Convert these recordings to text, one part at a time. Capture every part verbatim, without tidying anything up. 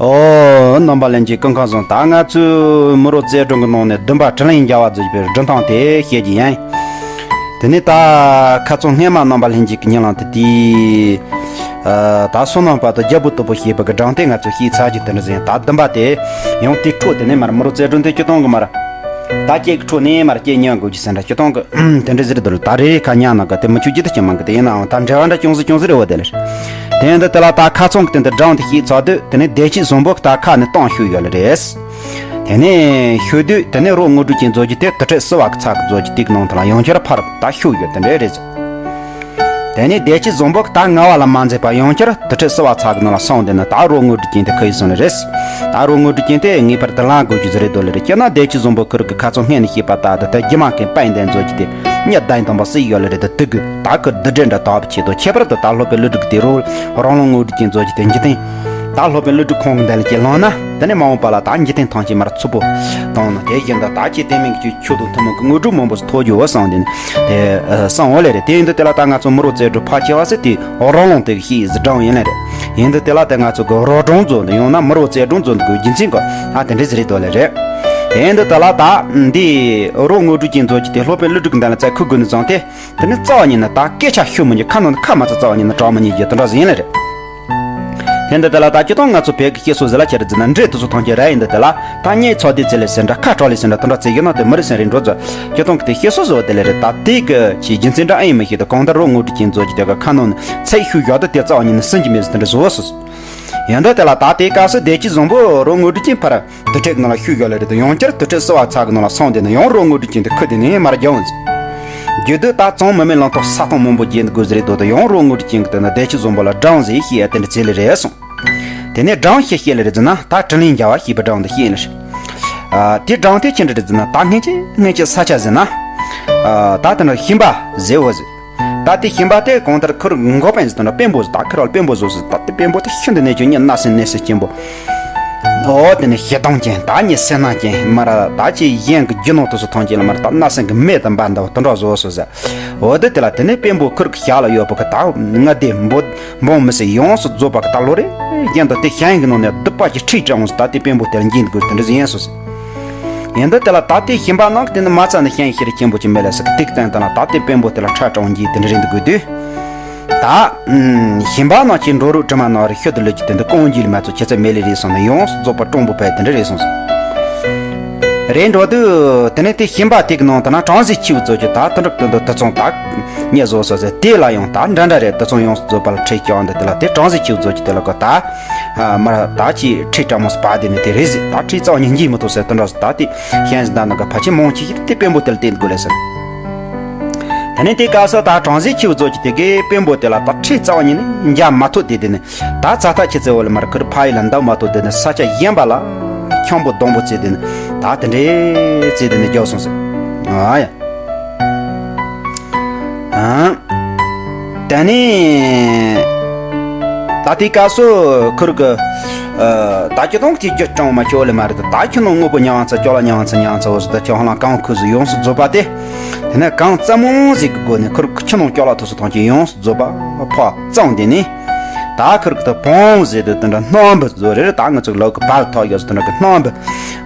ཨོ། རྣམ་པ་ལྷན་རྒྱས་སྐུ་ཁམས་བཟང་། ད་ང་ཚོའི་མི་རོ་རྩེ་སྒྲུང་གི་ནང་ནས་བདུན་པ་དྲིན་ལན་འཇལ་བ་བརྗོད་པའི་སྒྲུང་ཐུང་དེ་བཤད་ཀྱི་ཡིན། དེ་ནས་ད་ཁ་རྩང་སྔས་མ་རྣམ་པ་ལྷན་རྒྱས་ཀྱི་ཉིན་ལམ་དུ་དེའི་ཨ་ད་བསོད་ནམས་དཔལ་དུ་རྒྱལ་པོ་སྟོབས་པོ་ཞེས་པའི་གི་སྒྲུང་དེ་ང་ཚོ་བཤད་ཚར་རྒྱུ་དེ་འདྲ་ཟིན། ད་བདུན་པ་དེ་ཡང་དེའི་འཕྲོ་དེ་ནས་མར་མི་རོ་རྩེ་སྒྲུང་དེ་སྤྱིར་བཏང་གི་མར། ད་སྐྱེ་གི་འཕྲོ་ནས་མར་སྐྱེ་ཉན་དགོས་ཀྱི་ཟེར་འདྲ་སྤྱིར་བཏང་གི་དེ་འདྲ་ཟེར་འདུག། ད་རེ་རེ་ཁ་ཉན་ན་གི་དེ་མི་ཆུ་ཅི་ད་ཅི་མང་གི་དེ་ཡིན་ནའང་ད་འབྲེལ་བ་འདྲ་ཅུང་ཟད་ཅུང་ཟད་རེ་བ་དེ་ལ། དེ་ཡིན་དུས་དེ་ལ་ད་ཁ་རྩང་གི་དེ་འདི་སྒྲུང་དེ་བཤད་ཚར་དུས་དེ་ནས་བདེ་སྐྱིད་བཟང་པོ་གི་ད་ཁ་ནས་བཏང་ཤོད་ཡོད་ལ་རེད། དེ་ནས་ཤོད་དུས་དེ་ནས་རོགས་དངོས་གྲུབ་ཅན་མཛོད་ཀྱི་དེ་དུར་ཁྲོད་བསིལ་བ་གི་ཚལ་གི་མཛོད་ཀྱི་དེ་གི་ནང་དུ་ལ་ཡང་བསྐྱར་ཕར་ད་ཤོད་ཡོད་དེ་འདྲ་རེད་ཟེར། དེ་ནས་བདེ་སྐྱིད་བཟང་པོ་གི་ད་ངལ་བ་ལ་མ་འཛེམས་པར་ཡང་བསྐྱར་དུར་ཁྲོད་བསིལ་བ་ཚལ་གི་ནང་ལ་སོང་དེ་ནས་ད་རོགས་དངོས་གྲུབ་ཅན་དེ་ཁོ་ཡི་སོང་ནི་རེད། ད་རོགས་དངོས་གྲུབ་ཅན་དེ་ངེས་པར་དུ་ལེན་དགོས་རྒྱུ་ཟིག་རེད་འདོད་ལེ་རེད། སྤྱིར་ན་བདེ་སྐྱིད་བཟང་པོ་ཁོ་རང་གི་ཁ་རྩང་སྔས་ནས་བཤད་པ་ལྟར་དུ་ད་རྒྱུ་མ་ཁན་དཔལ་ལྡན་མཛོད་ཀྱི་དེ་གཉིས་ཟླ་ཡིན་དང་པ་སྲིད་ཡོད་ལེ་རེད། ད་དུ་དགོས་ད་ཁོ་བདུད་འདྲེ་འདྲ་དག་པའི་ཆེད་དུ་ཁྱད་པར་དུ་ད་སློབ་དཔོན་ཀླུ་སྒྲུབ་དེ་རོགས་རང་ལོ་དངོས་གྲུབ་ཅན་མཛོད་ཀྱི་དེ་འཇིག་རྟེན་ད་སློབ་དཔོན་ཀླུ་སྒྲུབ་ཁོང་གི་འདི་ལ་ཀྱི་ལོན་ན་དེ་ནས་མ་འོངས་པ་ལ་ད་འཇིག་རྟེན་ཐམས་ཅད་མར་ཚུར་པོ་བཏང་ན་དེ་བཞིན་དུ་ད་ཀྱི་དེ་མིན་གྱི་ཆོས་དང་ཐུན་མོང་གི་དངོས་གྲུབ་མང་པོ་ཞིག་ཐོབ་རྒྱུ་བསམ་དེ་ནས་དེ་བསམ་འོ་ལེ་རེད། དེ་ཡིན་དུས་དེ་ལ་ད་ང་ཚོ་མི་རོ་རྩེ་སྒྲུང་ཕལ་ཆེ་བ་ཟེར་དེ་རོགས་ལོང་དེ་གི་ཤེས་ཟི་སྒྲུང་ཡིན་ལེ་རེད། ཡིན་དུས་དེ་ལ་ད་ང་ཚོ་གི་རོགས་སྒྲུང་བཟོ་འདི་ཡང་ན་མི་རོ་རྩེ་སྒྲུང་བཟོ་འདི་གི་རྒྱུ་མཚན་གི་ཨ་དེ་འདྲ་ཟིག་རེད་འདོད་ལེ་རེད། དེ་ཡིན་དུས་དེ་ལ་ད་འདི་རོགས་དངོས་གྲུབ་ཅན་མཛོད་ཀྱི་དེ་སློབ་དཔོན་ཀླུ་སྒྲུབ་ཀྱི་འདི་ལ་རྩ་ཁུ་དགོས་ནི་བཟང་སྟེ། དེ་ནི་རྩ་བ་ཉིད་ནས་ད་སྐད་ཆ་ཤོད་མི་ཉན། ཁ་ནང་ནས་ཁ་མ་ཚ་རྩ་བ་ཉིད་ནས་གྲག་མི་ཉན་རྒྱུ་དེ་འདྲ་ཟིག་ཡིན་ལེ་རེད། དེ་འདི་དེ་ལ་ད་སྤྱིར་བཏང་ང་ཚོ་བོད་ཀྱི་བཤད་སྲོལ་ཟིག་ལ་ཁྱེར་རེ་ཟེར་ན་འདྲེ་དེ་ཚོ་ཐམས་ཅད་ར་ཡིན་འདི་དེ་ལ་ད་གཉེན་ཚོགས་སྡེ་ཚེ་ལེ་ཟེར་འདྲ་ཁ་གྲག་ལེ་ཟེར་འདྲ་དེ་འདྲ་བརྩི་གི་ན་དེ་མི་རེད་ཟེར་རེད་འགྲོ་ཚོ། སྤྱིར་བཏང་གི་དེ་བཤད་སྲོལ་ཟིག་དེ་ལེ་རེད། ད་དེ་གི་ཆེས་རྒྱུ་མཚན་འདྲ་ཨེ་ཡིན་མི་ཤེས། དེ་གང་ལྟར་རོགས་དངོས་གྲུབ་ཅན་མཛོད་ཀྱི་དེ་གི་ཁ་ནང་ནས་ཚད་ཤུགས་བཞག་དུས་དེ་རྩ་བ་ཉིད་ནས་ཟིན་གྱི་མེད་ཟེར་དེ་འདྲ་བཟོ་སྲོལ་ཡིན་འདི་དེ་ལ་ད་དེའི་སྐབས་སུ་བདེ་སྐྱིད་བཟང་པོ་རོགས་དངོས་གྲུབ་ཅན་ཕར་དུར་ཁྲོད་ནང་ལ་ཤུགས་ཡོད་ལེ་རེད་དོ། ཡང་བསྐྱར་དུར་ཁྲོད་བསིལ་བ་ཚལ་གི་ནང་ལ་སོང་དེ་ནས་ཡང་རོགས་དངོས་གྲུབ་ཅན་དེ་ཁུར་དེ་ནས་མར་རྒྱང་ཟིག་རྒྱུ་དུས་ད་གཙང་མི་མེད་ལམ་ཐོག་ས་སྟོང་མང་པོ་བརྒྱུད་འགྲོ་དགོས་ཟེར་རེད་དོ། དོ་ཡང་རོགས་དངོས་གྲུབ་ཅན་གི་དེ་ན་བདེ་སྐྱིད་བཟང་པོ་ལ་སྒྲུང་ཟིག་ཤེས་ཡ་དེ་འདྲ་ཚེ་ལེ་རེད་སོང་། དེ་ནས་སྒྲུང་ཤེས་ཤེས་ལེ་རེད་ཟེར་ན་ད་དྲིན་ལན་འཇལ་བ་ཞེས་པའི་སྒྲུང་དེ་ཤེས་ལེ་རེད། ཨ་དེ་སྒྲུང་དེ་ཅི་འདྲ་རེད་ཟེར་ན་ད་སྔན་ཆད་སྔན་ཆད་ས་ཆ་ཟེར་ན་ཨ་ད་དེ་ན་ཤིང་པ་ཟེར་བོ་ཟེར། ད་དེ་ཤིང་པ་དེ་གང་ལྟར་ཁུར་འགོ་དཔོན་ཟེར་དང་དཔོན་པོ་ཟེར། ད་ཁུར་བ་དཔོན་པོ་བཟོ་ཟེར། ད་དེ་དཔོན་པོ་དེ་ཤིན་ཏུ་ནས་ཀྱང་མྱི་གནའ་སེམས་གནས་སེམས་སྐྱེན་པོ། ཨོ་དེ་ནས་ཞེ་སྡང་ཅན། ད་མྱི་སེར་སྣ་ཅན་མ་ར། ད་ཅི་གཞན་གྱི་རྒྱུ་ནོར་དེ་ཚོ་ཐམས་ཅད་ལ་མ་ར་ད་གནའ་སེམས་ཀྱི་མེ་དང་འབར་འདྲ་བ་དེ་འདྲ་བཟོ་སོ་ཟེར། ཨོ་དེ་དེ་ལ་དེ་ནས་དཔོན་པོ་ཁུར་གི་ཞག་ལ་ཡོད་པ་གི་ད་ང་དེ་འབོ་འབོང་མི་སྲིད། ཡོངས་སུ་རྫོགས་པ་གི་ད་ལོ་རེ་བཞིན་དུ་དེ་ཞིང་གི་ནང་ནས་སྡུག་པ་ཅིག་ཁྲིད་དྲངས་ཟེར། ད་དེ་དཔོན་པོ་དེ་ལ་འགྱིད་དགོས་དེ་འདྲ་ཟིག་ཡིན་སོ་ཟེར། ཡིན་དུས་དེ་ལ་ད་ལྟའི་ཤིང་པ་ནང་གི་དེ་ནི་མ་རྩ་ནས་ཤིང་ཤེར་ཆེན་པོ་ཅིག་མེད་ལ་ཟེར་གི་དེ་གི་སྟེང་དུ་ལ་ད་ལྟའི་དཔོན་པོ་དེ་ལ་ཁྲ་དྲང་གིས་དེ་འདྲ་རེད་འདུག་དགོས་དུས། ད་ཤིང་པ་ནང་གི་འགྲོ་རུ་དྲི་མ་ནང་རེ་ཤོད་དུ་ལུས་ཀྱི་དེ་འདི་ཀོང་ཇི་ལ་མ་ཚོ་ཁྱེད་ཚོ་མེད་ལེ་རེད་སོང་ནས་ཡོངས་སུ་རྫོགས་པ་གྲུང་པོ་བས་དེ་འདྲ་རེད་སོང་ཟེར། རེད་འགྲོ་དུས་དེ་ནས་དེ་ཤིང་པ་དེ་གི་ནང་དུ་ན་གྲང་ཟིག་ཆེ་བུ་ཚོ་གི་ད་དེ་འདྲ་དེ་འདི་དེ་ཚོང་ད་ཉེ་བཟོ་སོ་ཟེར། དེ་ལ་ཡང་ད་འདྲ་འདྲ་རེད། དེ་ཚོང་ཡོངས་སུ་རྫོགས་པ་ལ་ཁྲིད་ཀྱང་འདི་དེ་ལ་དེ་གྲང་ཟིག་ཆེ་བུ་ཚོ་གི་དེ་ལ་གོ་ད་མར་ད་ཅི་ཁྲིད་དྲང་མོ་སྤ་དེ་ནི་དེ་རེད་ཟེར། ད་ཁྲིད་རྩ་བ་ཉིད་འགྱིད་མི་ཐུབ་ཟེར་དེ་འདྲ་ཟེར། ད་དེ་ཤན་ཟིན་ད་ནང་ག་ཕ་ཆེ་མོང་ཆེ་ཞིག་དེ་དཔོན་པོ་དེ་ལ་བསྟེན་དགོས་ལེ་ཟེར། དེ་ནས་དེ་སྐབས་སུ་ད་གྲང་ཟིག་ཆེ་བུ་ཚོ་གི་དེ་གི་དཔོན་པོ་དེ་ལ་ད་ཁྲིད་རྩ་བ་ཉིད་ནས་འཇལ་མ་ཐུབ། དེ་དེ་ནི་ད་ཚ་ཐག་ཆེ་ཚེ་འོ་ལ་མར་ཁུར་ཕ་ཡུལ་ལ་འདུག་མ་ཐུབ། དེ་ནི་ས་ཆ་གཞན་པ་ལ་ཁྱང་པོ་སྡོང་པོ་བཙལ། དེ་ནི་ད་དེ་འདྲའི་བཙལ་དེ་ནི་རྒྱུགས་སོང་ཟེར། ཨ་ཡ། ཨང་། དེ་ནས་ད་དེ་སྐབས་སུ་ཁུར་གི་ཨ་ད་ཁྱོད་དང་གཅིག་རྒྱུ་སྐྱོང་མ་ཁྱོད་ལས་མ་རེད། ད་ཁྱོད་ནང་དངོས་པོ་ཉང་ཚ་ཅོག་ལ་ཉང་ཚ་ཉང་ཚ་འོ་ཟེར། ད་ཁྱོད་ཧ་ལམ་གང་ཁུ་ཟིག་ཡོངས་སུ་རྫོགས་པ་དེ། དེ་ནས་གང་རྩ་མོ་ཟིག་གི་སྒོ་ནས་ཁུར་ཁྱོད་ནང་ཅོག་ལ་ཐུག་སུ་ཐང་ཆེ་ཡོངས་སུ་རྫོགས་པ་ཕོ་གཙང་དེ་ནས། ད་ཁུར་གི་ད་བོང་ཟེར་དུ་དེ་འདྲ་སྣམ་བུ་བཟོ་རེད། ད་ང་ཚོ་ལོག་གི་བལ་ཐོག་ཡོད་ཟེར་དེ་འདྲ་གི་སྣམ་བུ།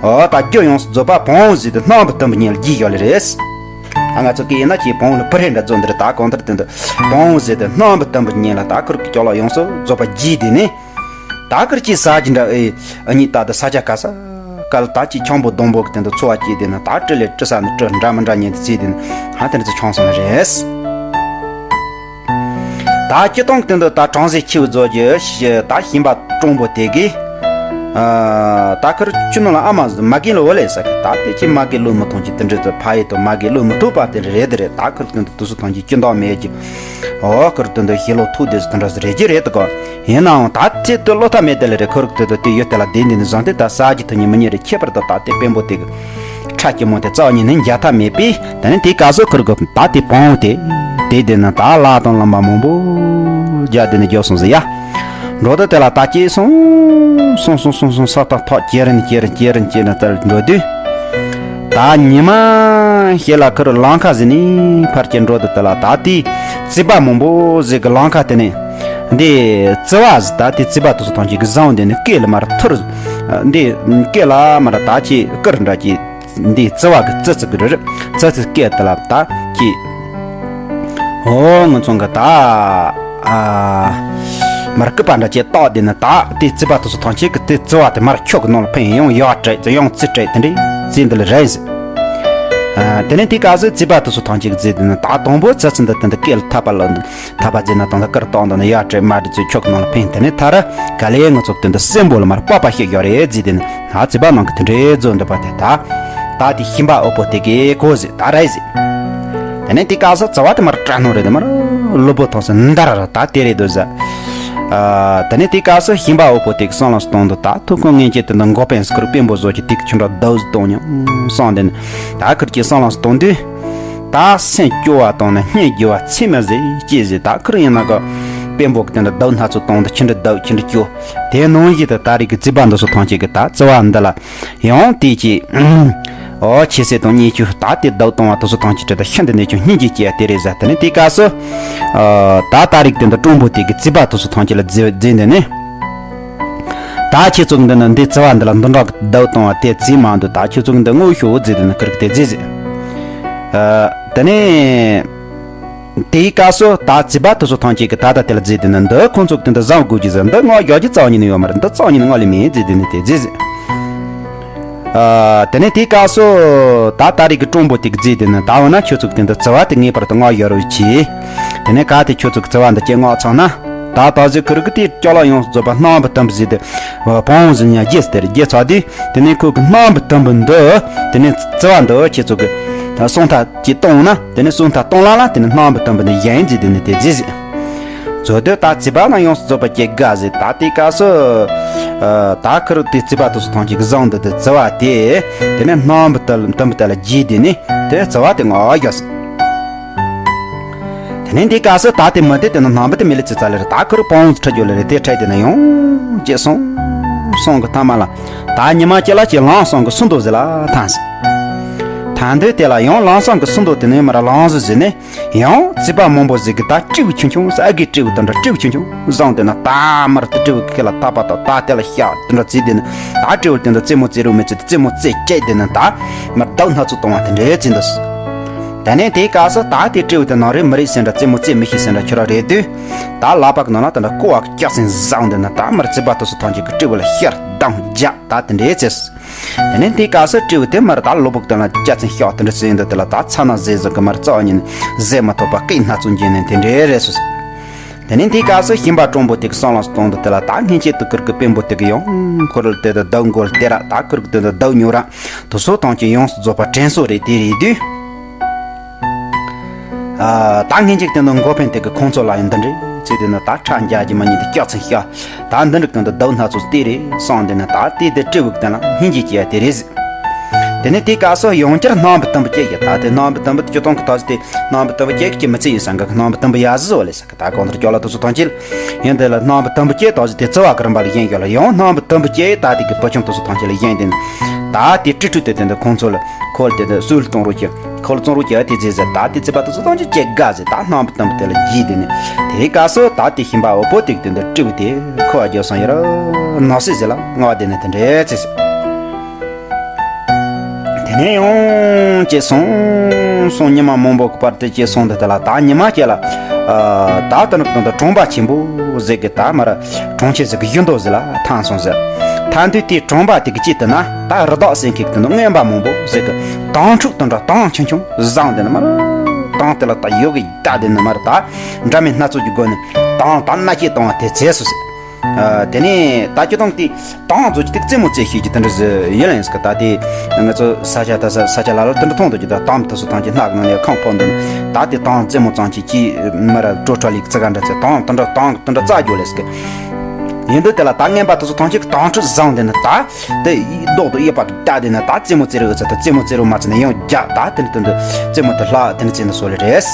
འོ་ད་རྒྱུ་ཡོངས་སུ་རྫོགས་པ་བོང་ཟེར་དུ་སྣམ་བུ་དུམ་བུ་ཉིད་ལ་རྒྱུས་ཡོད་ལེ་རེད། ད་ང་ཚོ་སྐད་ཡིན་ན་ཅིག་བོང་ལ་བུ་རེ་འདྲ་བཟོ་འདིར་ད་གང་ལྟར་དེ་འདི་བོང་ཟེར་དུ་སྣམ་བུ་དུམ་བུ་ཉིད་ལ་ད་ཁུར་གི་ཅོག་ལ་ཡོངས་སུ་རྫོགས་པ་རྒྱུས་དེ་ནས། ད་ཁུར་གྱི་ཟ་གི་འདྲ་ཨེ་ཨ་ནི་ད་ད་ས་ཆ་ག་ས་ག་ལ་ད་ཅི་ཁྱང་པོ་སྡོང་པོ་གི་དེ་འདི་འཚོ་བ་སྐྱེལ་དེ་ན་ད་སྤྲི་ལེ་སྤྲི་ས་ནི་སྤྲི་འདྲ་མི་འདྲ་ཉན་དེ་བརྩིས་དེ་ན་ཧ་དེ་འདྲ་ཚོ་ཆང་སོང་ནི་རེད། ད་སྤྱི་བཏང་གི་དེ་འདི་ད་གྲང་ཟིག་ཆེ་བུ་རྫོགས་ཀྱི་ད་ཤིང་པ་གྲུང་པོ་དེ་གིས་ཨ་ད་ཁུར་ཆུ་ནང་ལ་ཨ་མ་མ་གིན་ལ་འོ་ལེ་ས་གི་ད་དེ་ཅི་མ་གིན་ལུས་མི་ཐོང་ཅི་དེ་འདྲ་ཚོ་ཕ་ཡི་དོ་མ་གིན་ལུས་མི་ཐུབ་པ་དེ་རེད་དེ་རེད། ད་ཁུར་དེ་འདི་དུ་སུ་ཐང་ཅི་ཅི་འདོག་མེད་ཀྱི་འོ་ཁུར་དེ་འདི་ཞི་ལོ་ཐུག་དེ་སུ་དེ་འདྲ་ཟེར་རེད་ཀྱི་རེད་དོ་གོ། ཡིན་ནའང་ད་ཚེ་དུ་བློ་ཐབས་མེད་དེ་ལ་རེ་ཁོར་དེ་དུ་དེ་ཡོད་དེ་ལ་དེ་འདི་ནི་བཟང་སྟེ་ད་ས་གི་ཐུ་ཉི་མི་ཉི་རེ་ཁྱད་པར་དུ་ད་དེ་དཔོན་པོ་དེ་གི་ཁྲ་སྐྱི་མོ་དེ་རྩ་བ་ཉིད་ནས་འཇལ་ཐབས་མེད་པས། དེ་ནི་དེ་སྐབས་སུ་ཁོར་གི་ད་དེ་བོང་དེ་དེ་དེ་ན་ད་ལ་དང་ལམ་པ་མང་པོ་རྒྱ་དེ་ནི་རྒྱོ་སོང་ཟེར་ཡ། འགྲོ་དུ་དེ་ལ་ད་སྐྱེས་སོང་སོང་སོང་སོང་སོང་ས་ཐག་ཐག་ཅེ་རིན་ཅེ་རིན་ཅེ་རིན་ཅེ་ན་དེར་འགྲོ་དུས། ད་ཉི་མ་ཞེ་ལ་ཁུར་ལང་ཁ་ཟིན་ནི་ཕར་གྱི་འགྲོ་དུ་དེ་ལ་ད་དེ་རྩིས་པ་མང་པོ་ཟིག་གི་ལང་ཁ་དེ་ནས། འདི་ཙི་བ་ཟེར་ད་དེ་རྩིས་པ་དེ་ཚོ་ཐམས་ཅད་ཀྱིས་བཟུང་དེ་ནི་སྐེ་ལ་མར་ཐུར། འདི་སྐེ་ལ་མར་ད་ཅི་དཀར་འདྲ་ཅི། འདི་ཙི་བ་གི་ཙི་ཙི་གི་རི་རི་ཙི་ཙི་སྐེ་དེ་ལ་ད་ཅི། ཨོ་ང་ཚོ་གི་ད་ཨ་མར་སྐུད་པ་འདྲ་ཅི་བཏགས་དེ་ནི་ད་དེ་རྩིས་པ་དེ་ཚོ་ཐམས་ཅད་ཀྱིས་དེ་ཙི་བ་དེ་མར་ཁྱོག་གི་ནང་ལ་འཕེན་ཡོང་ཡག་བྲེག་ཡང་རྩིས་བྲེག་དེ་འདྲའི་རྩིས་འདི་ལ་རེད་ཟེར། ཨ་དེ་ནས་དེའི་སྐབས་སུ་རྩིས་པ་དེ་ཚོ་ཐམས་ཅད་ཀྱིས་རྩིས་དེ་ནི་ད་དང་པོ་ཙི་ཙི་འདི་དེ་འདི་སྐེ་ལ་ཐག་པ་ལ་འདི། ཐག་པ་བརྗེས་ན་དང་ཐག་དཀར་བཏང་དང་ན་ཡར་བྲེག་མར་བྲེག་ཚུར་ཁྱོག་ནང་ལ་འཕེན། དེ་ནས་མཐར་ག་ལེ་ང་ཚོ་དོན་དུ་སྲིན་པོ་ལ་མར་པགས་པ་བཤད་ཡོད་རེད་ཟེར། དེ་ནི་ན་རྩིས་པ་ནང་གི་དེ་འདྲའི་བཟོ་འདུག་པ་དེ་ད། ད་དེ་ཤན་པ་དབུལ་པོ་དེ་གིས་གོ་ཟེར་ད་རེད་ཟེར། དེ་ནས་དེ་སྐབས་སུ་རྩིས་པ་དེ་མར་སྐྲག་སྣང་རེད། དེ་མར་གློ་བུར་ཐོག་སུ་འདར་ར་ད་དེ་རེད་འདུག་ཟེར། ཨ་དེ་ནས་དེ་སྐབས་སུ་ཤན་པ་དབུལ་པོ་དེ་གིས་བསམ་བློ་གཏོང་དུས་ད་ཐུགས་ཁོང་ངན་སྐྱེས་དེ་འདི་འགོག་པའི་སྐུ་རུ་དཔོན་པོ་བཟོ་གི་དེ་གི་ཆུ་འདྲ་ཟློག་ཟིག་གཏོང་མྱོང་བསམ། དེ་ནི་ད་ཁིར་གྱིས་བསམ་བློ་གཏོང་དུས། ད་སེམས་སྐྱོ་བ་དང་ནི་སྙིང་རྗེ་བ་ཚད་མེད་ཟིག་སྐྱེས་ཟིག་ད་ཁིར་ཡིན་ན་གི་དཔོན་པོ་གི་དེ་འདྲ་ཟློག་སྣ་ཚོགས་གཏོང་དུས་ཆི་འདྲ་ཟློག་ཆི་འདྲ་སྐྱོ། དེ་ནང་བཞིན་དུ་ད་རེས་ཀྱི་རྩིས་པ་འདི་ཚོ་ཐམས་ཅད་ཀྱིས་ད་རྩིས་པ་འདི་ལ་ཡང་དེ་ཀྱི་ཨོ་ཁྱེད་ཟས་དང་གཉིས་ཆུ་ད་དེ་ཟློག་གཏོང་བ་དེ་ཚོ་ཐམས་ཅད་དེ་ད་ཤིན་ཏུ་ནས་ཀྱང་སྙིང་རྗེ་སྐྱེ་དེ་རེད་ཟེར། དེ་ནས་དེའི་སྐབས་སུ་ཨ་ད་ད་རེས་དེ་འདྲ་སྤྲང་པོ་དེ་གི་རྩིས་པ་དེ་ཚོ་ཐམས་ཅད་ལ་རྫི་རྫི་འདི་ནི། ད་ཁྱེད་ཚོ་གི་འདི་ནི་འདི་རྩིས་པ་འདི་ལ་འདི་འདྲ་གི་ཟློག་གཏོང་བ་དེ་རྫི་མ་འདུག་ད་ཁྱེད་ཚོ་གི་འདི་ངོ་ཤོག་རྫི་འདི་ནི་ཁིར་གི་དེ་རྫི་ཟེར། ཨ་དེ་ནས་དེའི་སྐབས་སུ་ད་རྩིས་པ་དེ་ཚོ་ཐམས་ཅད་ཀྱིས་ད་ལྟ་དེ་ལ་རྫི་འདི་ནི་འདི་ཁོང་ཚོ་གི་འདི་བཟང་དགོས་ཀྱི་ཟེར། འདི་ངོ་ཡག་གི་རྩ་བ་ཉིད་ནས་ཡོད་མ་རེད། འདི་རྩ་བ་ཉིད་ནས་ངོ་ལས་མེད་རྫི་འདི་ནི་དེ་རྫི་ཟེར། ཨ་དེ་ནས་དེའི་སྐབས་སུ་ད་ད་རེས་ཀྱི་སྤྲང་པོ་དེ་གི་རྫི་འདི་ནི་ད་འོ་ན་ཁྱོད་ཚོ་གི་འདི་རྩིས་པ་དེ་ངེས་པར་དུ་ངོ་ཡག་རུ་གྱིས། དེ་ནས་གལ་ཏེ་ཁྱོད་ཚོ་གི་རྩིས་པ་འདི་སྐྱེ་ངོ་ཚང་ན། ད་ད་གཟོད་ཁིར་གི་དེ་ཅ་ལག་ཡོངས་སུ་རྫོགས་པ་སྣམ་བུ་དུམ་བུ་ཟིག་དེ་བོང་ཟིག་ཉ་རྒྱས་ཟེར་རྒྱས་ཚར་དུས། དེ་ནས་ཁོ་གི་སྣམ་བུ་དུམ་བུ་འདི་དེ་ནས་རྩིས་པ་འདི་ཁྱེད་ཚོ་གི་སོང་ཐག་ཅིག་གཏོང་ན། དེ་ནས་སོང་ཐག་གཏོང་ལ་ལ་དེ་ནས་སྣམ་བུ་དུམ་བུ་འདི་གཞན་ཟིག་དེ་ནས་དེ་རྫི་ཟིག་བཟོ་དུས་ད་རྩིས་པ་ན་ཡོངས་སུ་རྫོགས་པ་སྐྱེ་དགའ་ཟིག་ད་དེའི་སྐབས་སུ་ད་ཁིར་དེ་རྩིས་པ་དེ་ཚོ་ཐམས་ཅད་གི་བཟང་འདི་དེ་རྩིས་པ་དེ་དེ་ནས་སྣམ་བུ་དུམ་བུ་དེ་ལ་རྒྱས་དེ་ནས་དེ་རྩིས་པ་དེ་ངོ་ཡག་ཟིག་དེ་ནས་འདི་སྐབས་སུ་ད་དེ་མི་དེ་དེ་ནི་སྣམ་བུ་དེ་མི་ལ་ཙི་ཙ་ལེར་ད་ཁུར་པང་ཁྲིད་རྒྱུ་ལེར་དེ་ཁྲིད་དེ་ན་ཡང་ཅེས་སོང་སོང་གི་ཐ་མ་ལ། ད་ཉི་མ་ཅི་ལ་ཅི་ལང་སོང་གི་སུ་འདུག་ཟེར་ལ་ཐང་ཟེར། ཐང་དུས་དེ་ལ་ཡང་ལང་སོང་གི་སུ་འདུག་དེ་ནས་མར་ལང་ཟིག་ཟེར་ནས་ཡང་རྩིས་པ་མང་པོ་ཟིག་གི་ད་སྤྲེའུ་ཆུང་ཆུང་ཟེར། ཨ་གི་སྤྲེའུ་དང་འདྲ་སྤྲེའུ་ཆུང་ཆུང་བཟང་དེ་ན་ད་མར་དེ་སྤྲེའུ་ཁ་ལ་ཐག་པ་དང་ད་དེ་ལ་ཤ་དེ་འདྲ་བརྩིས་དེ་ན་ད་སྤྲེའུ་དེ་འདྲ་རྩེད་མོ་རྩེ་རུ་མི་རྩེ་དེ་རྩེད་མོ་རྩེ་བྱས་དེ་ན་ད་མར་ཟློག་སྣ་ཚོགས་གཏོང་བ་དེ་འདྲའི་རྩིས་འདུག་ཟེར། དེ་ནས་དེའི་སྐབས་སུ་ད་དེ་སྤྲེའུ་དེ་ནང་རེད་མི་རེད་ཟེར་འདྲ་རྩེད་མོ་རྩེ་མི་ཤེས་ཟེར་འདྲ་ཁྱོད་ར་རེད་དུས། ད་ལག་པ་གི་ནང་ན་དེ་འདྲ་ཀོ་བ་སྐྱག་སེན་བཟང་དེ་ན་ད་མར་རྩིས་པ་དེ་ཚོ་ཐམས་ཅད་ཀྱི་སྤྲེའུ་ལ་ཤར་བདམས་རྒྱག་ད་དེ་འདྲའི་རྩིས། དེ་ནས་དེའི་སྐབས་སུ་སྤྲེའུ་དེ་མར་ད་གློ་བུར་དེ་ལ་སྐྱག་སེན་ཤག་དེ་འདྲ་རྩིས་ཡིན་འདུག་དེ་ལ་ད་ཚ་ན་ཟས་ཟིག་གི་མར་རྩ་བ་ཉིད་ནས་ཟས་མ་ཐུབ་པ་སྐད་སྣ་ཚོགས་འགྱེལ་ནས་དེ་འདྲའི་རེད་སོ། དེ་ནས་དེའི་སྐབས་སུ་ཤན་པ་སྤྲང་པོ་དེ་གི་བསམ་བློ་གཏོང་དུས་དེ་ལ་ད་སྔན་ཆད་དུ་ཁུར་གི་དཔོན་པོ་དེ་གི་ཡང་ཁོ་ར་ལ་དེ་དུ་ཟློག་མགོ་ལ་དེ་ར་ད་ཁུར་གི་དེ་དུ་ཟློག་ཉོ་ར་དུ་སོ་ཐམས་ཅད་ཡོངས་སུ་རྫོགས་པ་དྲན་གསོ་རེད་དེ་རེད་དུས། ཨ་ད་སྔན་ཆད་དེ་དུ་འགོག་ཕན་དེ་གི་ཁོང་ཚོ་ལ་ཡང་འདི་འདྲའི་ཚེ་དེ་ནི་ད་ཁྲ་འཇའ་གྱི་མ་ཉིད་དུ་སྐྱག་ཚིག་ཤ་ད་འདི་འདྲ་གི་དུ་ཟློག་སྣ་ཚོགས་དེ་རེད་བསམ་དེ་ནི་ད་དེ་དེ་སྤྲེའུ་གི་དེ་ལ་སྙིང་རྗེ་སྐྱེ་ཡ་དེ་རེད་ཟེར། དེ་ནས་དེའི་སྐབས་སུ་ཡང་བསྐྱར་སྣམ་བུ་དུམ་བུ་སྐྱེ་ཡི་ད་དེ་སྣམ་བུ་དུམ་བུ་དེ་ཅི་གཏོང་གི་ད་ཟེར་དེ་སྣམ་བུ་དུམ་བུ་སྐྱེ་གི་ཅི་མི་ཚེ་ཡིན་སང་གི་སྣམ་བུ་དུམ་བུ་ཡ་ཟི་བ་ལས་ད་གང་ལྟར་ཅོག་ལ་དུ་སུ་ཐང་ཆེ་ཡིན། དེ་ལ་སྣམ་བུ་དུམ་བུ་སྐྱེ་དོགས་ཟེར་དེ་རྩི་བ་གི་རིམ་པ་ལ་བཞེངས་ཡོད་ལ་ཡང་སྣམ་བུ་དུམ་བུ་སྐྱེ་ད་དེ་གི་བུ་ཆུང་དུ་སུ་ཐང་ཆེ་ལ་བཞེངས་དེ་ནི་ད་དེ་སྤྲེལ་ཕྲུག་དེ་དེ་འདི་ཁོང་ཚོ་ལ་ཁོ་ལ་དེ་དེ་སུའི་ལ་གཏོང་རོགས་ཀྱི་ཁོ་ལ་བཙོང་རོགས་ཀྱི་དེ་ཟེར་ཟེར་ད་དེ་རྩི་བ་དུ་སུ་ཐང་ཆེ་སྐྱེ་དགའ་ཟེར་ད་སྣམ་བུ་དུམ་བུ་དེ་ལ་བགྱིས་དེ་ནི་དེའི་སྐབས་སུ་ད་དེ་ཤན་པ་དབུལ་པོ་དེ་གི་དེ་འདི་སྤྲེའུ་དེ་ཁོ་བ་རྒྱོ་སང་ཡོད་ར་ནག་སི་ཟེར་ལ་ང་བ་དེ་ནི་དེ་འདྲའི་ཚེ་ཟེར། དེ་ནས་ཡང་སྐྱེས་སོང་སོང་ཉི་མ་མང་པོ་གི་བར་དུ་སྐྱེས་སོང་དུ་དེ་ལ་ད་ཉི་མ་སྐྱེས་ལ། ད་དུ་ནུབ་དང་དུ་གྲོང་པ་ཆེན་པོ་ཟིག་གི་ད་མར་གྲོང་ཁྱེར་ཟིག་གི་ཡུལ་མདོ་ཟིག་ལ་ཐང་སོང་ཟིག་ཐང་དུས་དེའི་གྲོང་པ་དེ་གི་དཀྱིལ་དུ་ན་ད་རི་དྭགས་སེང་གེ་དུ་ནུབ་རྔོན་པ་མང་པོ་ཟིག་གི་དྭངས་ཕྲུག་དུ་འདྲ་དྭངས་ཆུང་ཆུང་བཟང་དེ་ནི་མར་དྭངས་དེ་ལ་ད་ཡོད་གི་ད་དེ་ནི་མར་ད་འདྲ་མིན་སྣ་ཚོགས་ཀྱི་སྒོ་ནས་དྭངས་ད་མནའ་སྐྱེལ་བཏང་བ་དེ་ཚེ་སུ་ཟིག་དེ་ནས་ད་ཁྱོད་དང་དེ་དང་རྫོགས་ཀྱི་དེ་རྩེད་མོ་རྩེ་ཤེས་ཀྱི་དེ་འདྲ་ཟེར་ཡིན་ལ་ཡིན་ཟེར་གི་ད་དེ་ང་ཚོ་ས་ཆ་ད་ས་ས་ཆ་ལ་ལ་དེ་འདྲ་མཐོང་འདུག་ཀྱི་ད་དང་དེ་ཚོ་དང་གི་སྣག་ནང་ནས་ཁང་ཕོག་འདུག་ད་དེ་དང་རྩེད་མོ་ཙམ་གྱི་ཀྱི་མི་ར་དྲོ་ཁྲ་ལིག་ཙི་ག་འདྲ་ཚེ་དང་དེ་འདྲ་དང་དེ་འདྲ་རྩ་རྒྱུ་ལས་ཟེར་གི་ཡིན་འདུག་དེ་ལ་ད་རྔན་པ་དེ་ཚོ་དང་གཅིག་དང་ཁྲི་བཟང་དེ་ནི་ད་དེ་ཡི་རྡོག་ཏུ་གཡས་པ་དུ་བལྟ་དེ་ནི་ད་རྩེད་མོ་རྩེ་རུ་ཚེ་ད་རྩེད་མོ་རྩེ་རུ་མ་ཚེ་ནི་ཡང་རྒྱག་ད་དེ་ནི་དེ་འདྲ་རྩེད་མོ་དེ་ལྷག་དེ་ནི་རྩེད་འདུག་སོ་ལེ་རེད།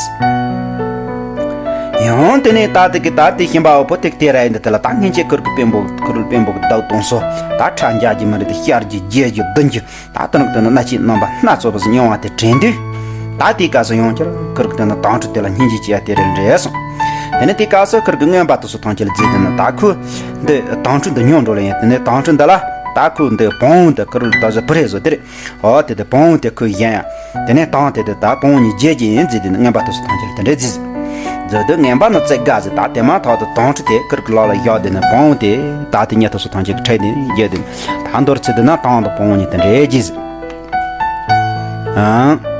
ཡང་དེ་ནས་ད་དེ་གི་ད་དེ་ཤན་པ་དབུལ་པོ་དེ་དེ་ར་ཡིན་འདི་དེ་ལ་ད་སྔན་ཆད་ཁུར་གི་དཔོན་པོ་ཁུར་དཔོན་པོ་གི་ཟློག་གཏོང་སོ་ད་ཁྲ་འཇའ་གྱི་མི་རིགས་དེ་ཤར་གྱི་རྒྱས་གྱི་བདུན་གྱི་ད་དེ་ནི་དེ་ནི་སྣ་ཆེན་རྣམ་པ་སྣ་ཚོགས་པ་ཟིག་མྱོང་བ་དེ་དྲན་དུས་ད་དེའི་སྐབས་སུ་ཡང་བསྐྱར་ཁུར་གི་དེ་ནི་དྭངས་ཕྲུག་དེ་ལ་སྙིང་རྗེ་སྐྱེ་ཡ་དེ་རེད་འདྲེས་སོང་ དེ་ནས་དེའི་སྐབས་སུ་ཁུར་གི་རྔན་པ་དེ་ཚོ་ཐམས་ཅད་ལ་བརྫིས་དེ་ནི་ད་ཁོ་འདི་དྭངས་ཁྲོད་འདི་ཉོ་འགྲོ་ལ་ཡིན། དེ་ནས་དྭངས་ཁྲོད་འདི་ལ་ད་ཁོ་འདི་བོང་བུ་འདི་ཁུར་ད་གཟོད་བུ་རེད་བཟོ་དེ་རེད། ཨོ་དེ་དེ་བོང་བུ་དེ་ཁོས་ཡན་ཡང་། དེ་ནས་དང་དེ་དེ་ད་བོང་བུ་གཉིས་རྒྱལ་གྱི་ཡིན་བརྫིས་དེ་ནི་རྔན་པ་དེ་ཚོ་ཐམས་ཅད་ལ་དེ་འདྲས་བརྫིས། བརྫིས་དུས་རྔན་པ་ནི་བརྩི་དགའ་ཟེར། ད་དེ་མ་ཐག་ཏུ་དྭངས་ཁྲོད་དེ་ཁུར་གི་ལག་ལ་བཞག་དེ་ནི་བོང་བུ་དེ་ད་དེ་མྱི་དེ་ཚོ་ཐམས་ཅད་ཀྱི་ཁྲིད་དེ་རྒྱལ་དེ་ནི་ད་མདོར་ཚིག་དེ་ན་དང་དང་བོང་བུ་གཉིས་དེ་འདྲས་བརྫིས། ཨང་།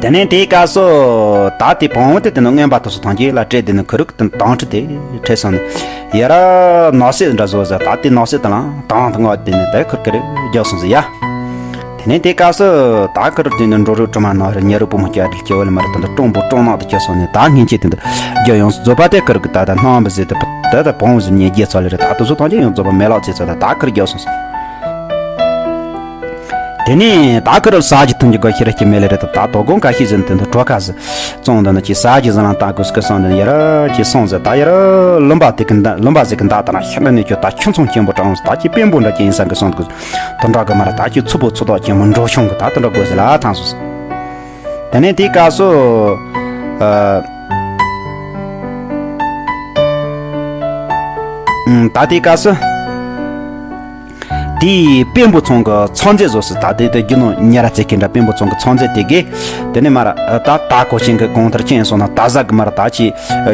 དེ་ནས་དེའི་སྐབས་སུ་ད་དེ་བོང་བུ་དེ་དེ་ནི་རྔན་པ་དེ་ཚོ་ཐམས་ཅད་ལ་སྤྲད་དེ་ནི་ཁུར་གི་དེ་དྭངས་ཁྲོད་དེ་ཁྲིད་སོང་ནས་ཡ་ར་ནགས་གསེབ་འདྲ་བཟོ་ཟེར། ད་དེ་ནགས་གསེབ་དེ་ལ་དང་དང་ང་དེ་ནི་ད་ཁུར་ཁུར་རྒྱག་སོང་ཟེར་ཡ། དེ་ནས་དེ་སྐབས་སུ་ད་ཁུར་དེ་ནི་འབྲོག་རུ་གྲོ་མ་ནག་རེད། ཉ་རུ་བུ་མོ་སྐྱ་རེད། སྐྱེ་བོ་ལ་མ་རེད། ད་འདི་སྤྲང་པོ་སྤྲང་ནག་དེ་སྐྱེ་སོང་ནས་ད་སྔན་ཆད་དེ་འདི་རྒྱུ་ཡོངས་སུ་རྫོགས་པ་དེ་ཁུར་གི་ད་ད་སྣང་བ་ཟེར་དེ་ད་ད་བོང་བུ་ཟེར་ཉེ་རྒྱལ་ཚོ་ལ་རེད། ད་དེ་ཚོ་ཐམས་ཅད་ཡོངས་རྫོགས་པ་མེ་ལོག་ཚེ་ཚོ་ད་ད་ཁུར་རྒྱག་སོང་ཟེར། དེ་ནས་ད་ཁུར་ཟ་རྒྱུ་འཐུང་རྒྱུ་ག་ཤི་ར་སྐྱེ་མེད་ལ་རེད། ད་ད་དོ་དགོང་ཁ་ཤས་ཟིན་དེ་འདི་གྲོ་ཁ་ཟི་བཙོང་འདི་ན་ཅི་ཟ་རྒྱུ་ཟི་ལང་ད་དགོས་སྐུ་སོང་འདི་ན་ཡ་ར་ཅི་སོང་ཟེར། ད་ཡ་ར་ལུམ་པ་དེ་གི་མདའ་ལུམ་པ་ཟིག་གི་མདའ་ད་ན་ཤི་ན་ནས་ཁྱོད་ད་ཁྱོད་ཚོང་ཆེན་པོ་དྲང་ཟེར། ད་ཅི་དཔོན་པོ་འདྲ་ཅི་ཡིན་ས་གི་སོང་དགོས། དོན་དག་གི་མ་ར་ད་ཅི་ཚུ་པོ་ཚུ་ཐོག་ཆེན་མོ་འགྲོ་ཆུང་གི་ད་དོན་དག་དགོས་ཟེར་ལ་ཐང་སོང་ཟེར། དེ་ནས་དེའི་སྐབས་སུ་ཨ་ཨུམ་ད་དེའི་སྐབས་སུ་དེའི་དཔོན་པོ་ཚང་གི་ཚང་རྫས་བཟོ་སྲིད། ད་དེ་དེ་རྒྱུ་ནོར་ཉེ་ར་བཙལ་མཁན་འདྲ་དཔོན་པོ་ཚང་གི་ཚང་རྫས་དེ་གས་དེ་ནས་མ་ར་ད་ད་གོ་ཆེན་གི་གང་ལྟར་ཅན་སོང་ན་ད་ཟ་གི་མ་ར་ད་ཅི་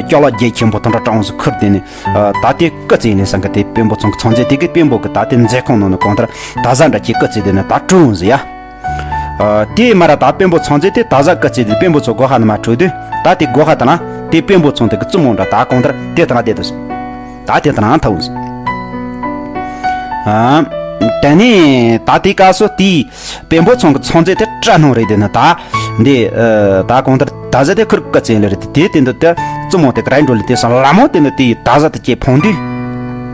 ཅོག་ལ་རྒྱལ་ཆེན་པོ་དོན་དྲ་གྲངས་སུ་ཁུར་དེ་ནས་ད་དེ་སྐུ་རྩེད་ལེན་སང་གི་དེ་དཔོན་པོ་ཚང་གི་ཚང་རྫས་དེ་གས་དཔོན་པོ་གི་ད་དེ་མཛེས་ཁང་ནང་ནས་གང་ལྟར་ད་ཟ་འདྲ་ཅི་སྐུ་རྩེད་དེ་ནས་ད་གྲུ་འོང་ཟི་ཡ། ཨ། དེས་མ་ར་ད་དཔོན་པོ་ཚང་ཚེ་དེ་ད་ཟ་སྐུ་ཚེ་དེ་དཔོན་པོ་ཚོ་སྒོ་ཁ་ནས་མ་འཕྲོད་དུས་ད་དེ་སྒོ་ཁ་དེ་ན་དེ་དཔོན་པོ་ཚང་དེ་གི་བཙུན་མོ་འདྲ་ད་གང་ལྟར་དེ་དང་དེ་དུ་ད་དེ་དང་ཐུག་ཨ། དེ་ནས་ད་དེ་སྐབས་སུ་དེའི་དཔོན་པོ་ཚང་གི་ཚང་ཚེ་དེ་སྐྲ་སྣང་རེད། དེ་ནི་ད་འདི་ད་གང་ལྟར་ད་ཟ་དེ་ཁུར་སྐུ་ཚེ་ལ་རེད། དེ་དེ་འདི་དེ་བཙུན་མོ་དེ་གི་ར་འགྲོ་ལི་དེ་སང་ལ་མོ་དེ་ནི་དེའི་ད་ཟ་དེ་སྐྱེ་ཕོང་དུས་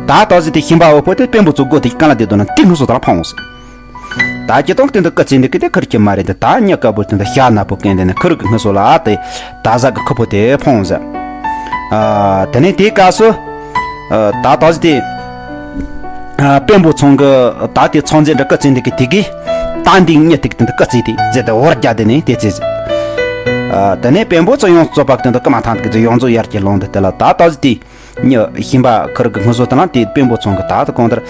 ད་ད་ཟ་དེ་ཤིང་པ་འོ་ཕོ་དེ་དཔོན་པོ་ཚོ་སྒོ་དེ་གང་ལ་དེ་དུ་ན་དེ་ངུ་སོ་དང་ཕོང་ཟེར། ད་ཅི་ཏོང་སྟེང་དུ་སྐུ་ཚེ་འདི་སྐད་དེ་ཁུར་གྱི་མ་རེད། དེ་ད་ཉག་དཀར་པོ་དེ་འདི་ཤ་ནག་པོ་སྐད་དེ་ནི་ཁུར་གི་ངུ་སོ་ལ་དེ་ད་ཟ་གི་ཁུ་པོ་དེ་ཕོང་ཟེར། ཨ། དེ་ནས་དེའི་སྐབས་སུ་ཨ། ད་ད་ཟི་དེ་ཨ། དཔོན་པོ་ཚང་གི་ད་དེ་ཚང་ཚེ་འདྲ་སྐུ་ཚེ་འདི་གི་དེ་གི་ད་འདི་ཉག་དེ་གི་དེ་འདི་སྐུ་ཚེ་དེ་ཟེར་དེ་འོར་རྒྱ་དེ་ནས་དེ་ཚེ་ཟེར། ཨ། དེ་ནས་དཔོན་པོ་ཚོ་ཡོངས་རྫོགས་པ་དེ་འདི་སྐུ་མ་ཐང་དེ་གི་ཡོངས་རྫོགས་ཡར་གྱི་ལོང་དེ་དེ་ལ་ད་ད་ཟི་དེ། ཉི་ཤིང་པ་ཁུར་གི་ངུ་སོ་དང་དེ་དཔོན་པོ་ཚང་གི་ད་ད་གང་ལྟར་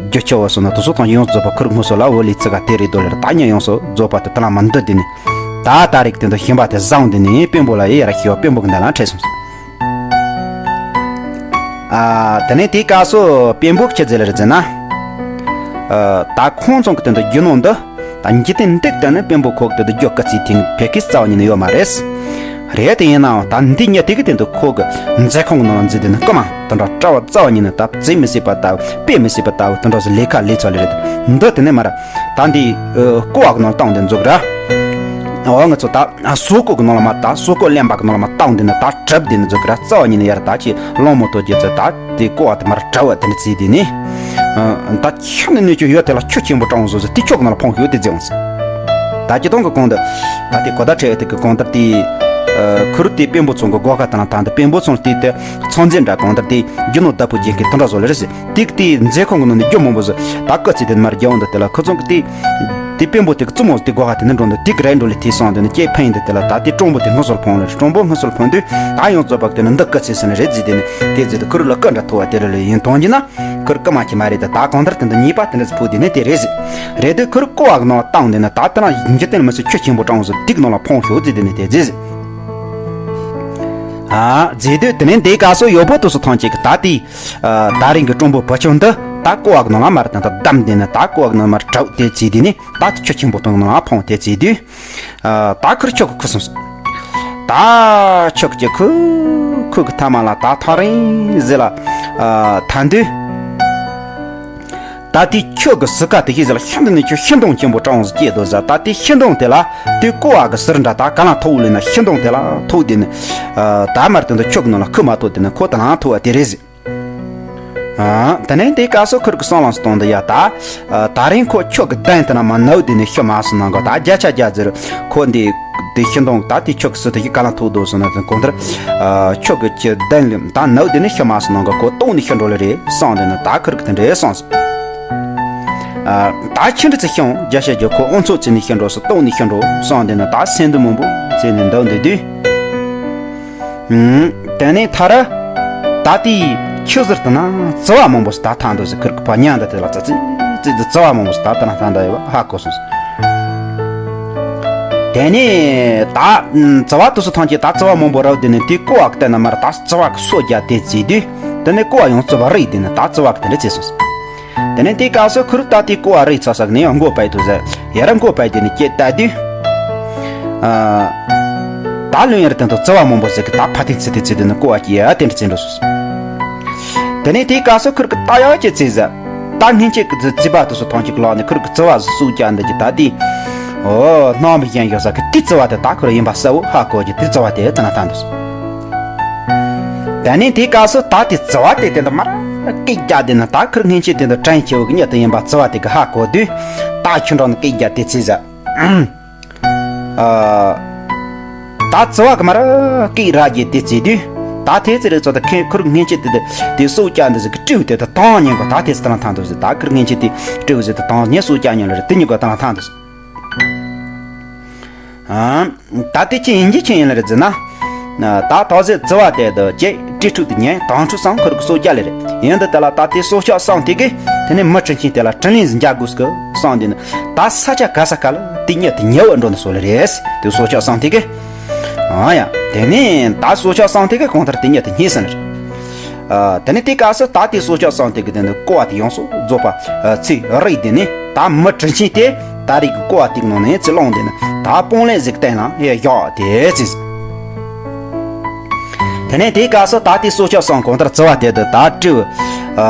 རྒྱུ་ཆེ་བ་སོང་ན་དུ་སོ་དང་ཡོངས་རྫོགས་པ་ཁུར་ངུ་སོ་ལ་འོ་ལི་ཙི་ག་དེ་རེད་དོ་ལེར་ད་ཉི་ཡོངས་སོ་རྫོགས་པ་དེ་ད་ལ་མ་འདི་དེ་ནི་ད་ད་རིག་དེ་འདི་ཤིང་པ་དེ་བཟང་དེ་ནི་དཔོན་པོ་ལ་ཡེ་ཡ་ར་ཤི་བ་དཔོན་པོ་གི་འདི་ལ་འཕྲད་སོང་། ཨ། དེ་ནས་དེའི་སྐབས་སུ་དཔོན་པོ་ཁྱེད་ཟེར་ལེར་ཟེར་ན། ཨ། ད་ཁོང་ཚང་གི་དེ་འདི་རྒྱུ་ནོར་འདི། ད་འཇིག་རྟེན་འདི་ལྟ་ན་དཔོན་པོ་ཁོག་དེ་དུ་རྒྱུ་དཀའ་ཚེགས་ཐེངས་བེད་ཀི་རྩ་བ་ཉིད་ནས་ཡོད་མ་རེད། རེད་དེ་ཡིན་ནའང་ད་འདི་ཉིད་དེ་གི་སྟེང་དུ་ཁོ་གི་མཛེས་ཁང་གི་ནང་ལ་འཛུལ་དེ་ནི་རྐུ་མ་དེ་འདྲ་གྲྭ་བ་རྩ་བ་ཉིད་ནས་ད་བརྩི་མི་སྲིད་པ་ལྟ་བུ་དཔེ་མི་སྲིད་པ་ལྟ་བུ་དེ་འདྲ་ཞིག་ལས་ཀ་ལས་ཚོ་ལས་རེད། འདི་དེ་ནས་མ་ར་ད་འདི་ཀོ་བ་གི་ནང་ལ་བཏང་དེ་འཛུགས་ར། འོ་ང་ཚོ་ད་སོ་ཀོ་གི་ནང་ལ་མ་ད་སོ་ཀོ་ཀླད་པ་གི་ནང་ལ་མ་བཏང་དེ་ནི་ད་གྲབས་དེ་ནི་འཛུགས་ར་རྩ་བ་ཉིད་ནས་ཡར་ད་ཅི་གླང་མོ་ཐོ་རྒྱུ་ཚོ་ད། དེ་ཀོ་བ་དེ་མར་གྲྭ་བ་དེ་འདྲ་བརྩིས་དེ་ནི། ད་ཁྱོད་ནི་ནུས་ཀྱི་ཡོད་དེ་ལ་ཁྱོད་ཆེན་པོ་དྲང་བཟོ་ཟེར་དེ་ཁྱོད་ཀྱི་ནང་ལ་ཕོངས་ཤོག་དེ་བརྩི་འོང་ཟེར། ད་ཁྱེད་དང་གི་གོང་དུ་ད་དེ་གོ་ད་ཁྲེ་དེ་གི་གོང་ལྟར་དེ་ཁུ་རུ་དེ་དཔོན་པོ་ཚོ་གི་སྒོ་ཁ་དང་ད་འདི་དཔོན་པོ་ཚོ་དེ་དེ་ཚང་འཛིན་འདྲ་གོང་ལྟར་དེ་རྒྱུ་ནོར་བདག་པོ་རྒྱན་གི་དེ་འདྲ་བཟོ་ལེ་རེད་ཟེར། དེ་གི་དེ་མཛེས་ཁང་གི་ནང་ནས་རྒྱུ་མང་པོ་ཟེར་ད་སྐུ་ཚེ་དེ་མར་རྒྱ་འོང་དུ་དེ་ལ་ཁུ་ཚོང་གི་དེ་དེ་དཔོན་པོ་དེ་གི་བཙུན་མོ་དེ་སྒོ་ཁ་དེ་ནས་འགྲོ་འདུག་དེ་གི་རེ་འགྲོ་ལེ་དེ་སོང་དེ་ནས་སྐྱེ་ཕན་ཡིན་དུ་དེ་ལ་ད་དེ་སྤྲང་པོ་དེ་ངུ་སོར་ཕོངས་ལེ་སྤྲང་པོ་ངུ་སོར་ཕོངས་དུས་ད་ཡོངས་རྫོགས་པ་དེ་ནས་འདི་སྐུ་ཚེ་ཟེར་ནས་རེད་ཟེར་དེ་ནས་དེ་ཟེར་དུ་ཁུ་རུ་ལ་སྐུ་འདྲ་ཐོ་བ་དེ་རེ་ལེ་ཡིན་གཏོང་རྒྱུ་ན། ཁུར་ཀ་མ་ཁྱི་མ་རེད་དེ་ད་གང་ལྟར་དེ་འདི་ཉེས་པ་དེ་འདྲ་ཕོག་དེ་ནས་དེ་རེད་ཟེར། རེད་དེ་ཁུར་ཀོ་བ་གི་ནང་བཏང་དེ་ན་ད་དེ་ན་འཇིག་རྟེན་མི་སྲིད་ཁྱོད་ཆེན་པོ་དྲང་ཟེར་དེ་གི་ནང་ལ་ཕོངས་ཤོག་ཟེར་དེ་ནས་དེ་ཟེར་ཟེར། ཨ་ཟེར་དུས་དེ་ནས་དེ་ག་སོ་ཡོད་པོ་དུ་སོ་ཐང་ཅིག་གི་ད་དེ་ད་རིང་གི་སྤྲང་པོ་བུ་ཆུང་འདི་ད་ཀོ་བ་གི་ནང་ལ་མ་རེད་དེ་ད་བསྡམས་དེ་ན་ད་ཀོ་བ་གི་ནང་མ་རེད་དྲག་དེ་ཟེར་དེ་ནས་ད་ཁྱོད་ཆེན་པོ་དང་ནང་ལ་ཕོངས་དེ་ཟེར་དུས། ཨ། ད་ཁུར་ཁྱོད་ཀྱི་ཁུ་སོང་ཟེར། ད་ཁྱོད་ཀྱི་ཁུ་ཁུ་གི་ཐ་མ་ལ་ད་ཐག་རིང་ཟེར་ལ། ཨ། ཐ་འདོད། ད་དེ་ཁྱོད་ཀྱི་སི་ཀ་དེ་ཤི་ཟེར་ལ་ཤིན་ཏུ་ནས་ཁྱོད་ཤིན་ཏུ་ཆེན་པོ་དྲང་ཟེར་སྐྱེས་དོ་ཟེར། ད་དེ་ཤིན་ཏུ་དེ་ལ་དེ་ཀོ་བ་གི་ཟུར་འདྲ་ད་ག་ལ་ཐོག་ལེ་ན་ཤིན་ཏུ་དེ་ལ་ཐོག་དེ་ནི། ཨ། ད་མར་དེ་འདི་ཁྱོད་ཀྱི་ནང་ལ་ཁུ་མ་ཐོག་དེ་ནི་ཁོ་ད་ལ་ཐོག་བ་དེ་རེད་ཟེར། ཨ། དེ་ནས་དེའི་སྐབས་སུ་ཁུར་གི་སང་ལངས་སུ་གཏོང་དུ་ཡ་ད། ཨ། ད་རིང་ཁོ་ཁྱོད་ཀྱི་གདན་དེ་ན་མ་ནུབ་དེ་ནས་ཤི་མ་སོང་ནང་གི་ད་བརྒྱ་ཆ་བརྒྱ་ཟེར། ཁོ་འདི་དེ་ཤི་འདོང་ད་དེ་ཁྱོད་ཀྱི་སུ་དེ་ཡི་ག་ལ་ཐུག་འདུག་སོང་ན་དེ་གོང་ལྟར། ཨ། ཁྱོད་ཀྱི་ཀྱི་གདན་ལ་ད་ནུབ་དེ་ནས་ཤི་མ་སོང་ནང་གི་ཁོ་ལྟོགས་ནས་ཤི་འགྲོ་ལེ་རེད་སང་དེ་ནས་ད་ཁུར་གི་དེ་འདྲའི་སོང་ཟེར། ཨ། ད་ཁྱི་འདྲ་ཚེ་ཤི་འོང་བརྒྱ་ཆ་བརྒྱ་ཁོ་ཨོ་ཚོ་ཚེ་ནས་ཤི་འགྲོ་སོང་ལྟོགས་ནས་ཤི་འགྲོ་སང་དེ་ནས་ད་སེམས་འདུན་མང་པོ་ཚེ་ནས་འདུག་འདི་དུས། དེ་ནས་ཐ་ར་ད་དེའི་ཆུ་ཟུར་དུ་ན་ཙི་བ་མང་པོ་ཞིག་ད་ཐང་འདུག་ཟེར། ཁུར་གི་ཕ་ཉང་འདི་དེ་ལ་ཙི་ཙི་ཙི་ཙི་ཙི་བ་མང་པོ་ཞིག་ད་དེ་ན་ཐང་འདུག་ཡོད་པ་ཧ་གོ་སོང་ཟེར། དེ་ནས་ད་ཙི་བ་དུ་སུ་ཐང་གི་ད་ཙི་བ་མང་པོ་རབ་དེ་ནས་དེ་ཀོ་བ་གི་བལྟས་ན་མར་ད་ཙི་བ་གི་སོ་རྒྱ་དེ་བརྩིས་དུས། དེ་ནས་ཀོ་བ་ཡང་ཙི་བ་རིག་དེ་ནས་ད་ཙི་བ་གི་དེ་འདྲ་བརྩིས་སོང་ཟེར། དེ་ནས་དེའི་སྐབས་སུ་ཁུར་ད་དེ་ཀོ་བ་རིག་ཚར་ས་གི་ནས་ཡང་མགོ་བས་དུ་ཟེར། ཡ་རབས་མགོ་བས་དེ་ནས་སྐྱེ་ལྟ་དུས། ཨ། ད་ལོན་ཡར་སྟེང་དུ་ཙི་བ་མང་པོ་ཟེར་གི་ད་ཕ་ཏིག་ཚི་དེ་ཚི་དེ་ནི་ཀོ་བ་སྐྱེ་ཡ་དེ་འདྲ་ཚི་འགྲོ་སོང་ཟེར། དེ་ནས་དེའི་སྐབས་སུ་ཁུར་གི་ད་ཡག་ཅེ་ཚི་ཟེར། ད་སྔན་ཆད་གི་ཙི་ཙི་བ་དུ་སུ་ཐང་གཅིག་ལོག་ནས་ཁུར་གི་ཙི་བ་ཟི་སུག་ཀྱང་འདི་གི་ད་དེ། ཨོ་སྣང་བའི་ཡན་ཡོད་ས་གི་དེ་ཙི་བ་དེ་ད་ཁུར་ཡིན་པ་གསལ་བོ་ཧ་གོ་གི་དེ་ཙི་བ་དེ་དེ་ན་ཐང་འདུག་ཟེར། དེ་ནས་དེའི་སྐབས་སུ་ད་དེ་ཙི་བ་དེ་དེ་འདི་མར་སྐད་རྒྱག་དེ་ན་ད་ཁུར་སྔན་ཆད་དེ་འདི་དྲན་ཆེ་བོ་གི་མྱི་དེ་ཡིན་པ་ཙི་བ་དེ་གི་ཧ་གོ་དུས། ད་ཁྱོད་འགྲོ་ནས་སྐད་རྒྱག་དེ་ཚི་ཟེར། ཨ། ད་ཙི་བ་གི་མར་སྐད་ར་རྒྱས་དེ་བརྩིས་དུས། ད་དེ་ཚི་རེད་ཚོ་ད་ཁེ་ཁུར་སྔན་ཆད་དེ་དེ་དེ་སོ་སྐྱ་འདི་ཟིག་གི་སྤྲེའུ་དེ་དེ་དང་ཉན་གོ་ད་དེ་ཚི་དེ་ན་ཐང་འདུག་ཟེར། ད་ཁུར་སྔན་ཆད་དེ་སྤྲེའུ་ཟིག་དེ་དང་ཉན་སོ་སྐྱ་ཉན་ལ་རེད་དེ་གཉིས་གོ་དེ་ན་ཐང་འདུག་ཟེར། ཨང་། ད་དེ་ཅི་ཡིན་གྱི་ཅི་ཡིན་ལ་རེད་ཟེར་ན། ད་ཐོག་ཟེར་ཙི་བ་དེ་དུ་ཅེ་སྤྲེལ་ཕྲུག་དེ་ཉན་དང་ཕྲུག་སང་ཁུར་གི་སོ་སྐྱ་ལེ་རེད། ཡིན་དུ་དེ་ལ་ད་དེ་སོ་སྐྱ་སང་དེ་གི་དེ་ནས་མི་དྲིན་ཆེན་དེ་ལ་དྲིན་ལན་ཟིག་འཇལ་དགོས་སི་གི་སང་དེ་ནི་ད་ས་ཆ་ག་ས་ག་ལ་དེ་ཉེ་དེ་ཉེ་བར་འགྲོ་ནི་སོ་ལེ་རེད། དེ་སོ་སྐྱ་སང་དེ་གི། ཨང་ཡ། དེ་ནས་ད་སོ་སྐྱ་སང་དེ་གི་གང་ལྟར་དེ་ཉེ་དེ་ཉེ་ས་ནི་རེད། ཨ། དེ་ནས་དེའི་སྐབས་སུ་ད་ལྟའི་སྲོག་ཆགས་སམ་དེ་གི་དེ་ནི་ཀོ་བ་དེ་ཡོངས་སུ་རྫོགས་པ་ཚིག་རིགས་དེ་ནི་ད་མི་དྲིན་ཆེན་དེ་ད་རེས་ཀྱི་ཀོ་བ་དེའི་ནང་ནས་ཚིག་བླངས་དེ་ནི་ད་སྤང་ལེན་ཟིག་བསྟན་ལ་ཡ་བཞག་དེ་ཚིག་དེ་ནས་དེའི་སྐབས་སུ་ད་ལྟའི་སྲོག་ཆགས་སམ་གང་ལྟར་ཙི་བ་དེ་དུ་ད་སྤྲེའུ་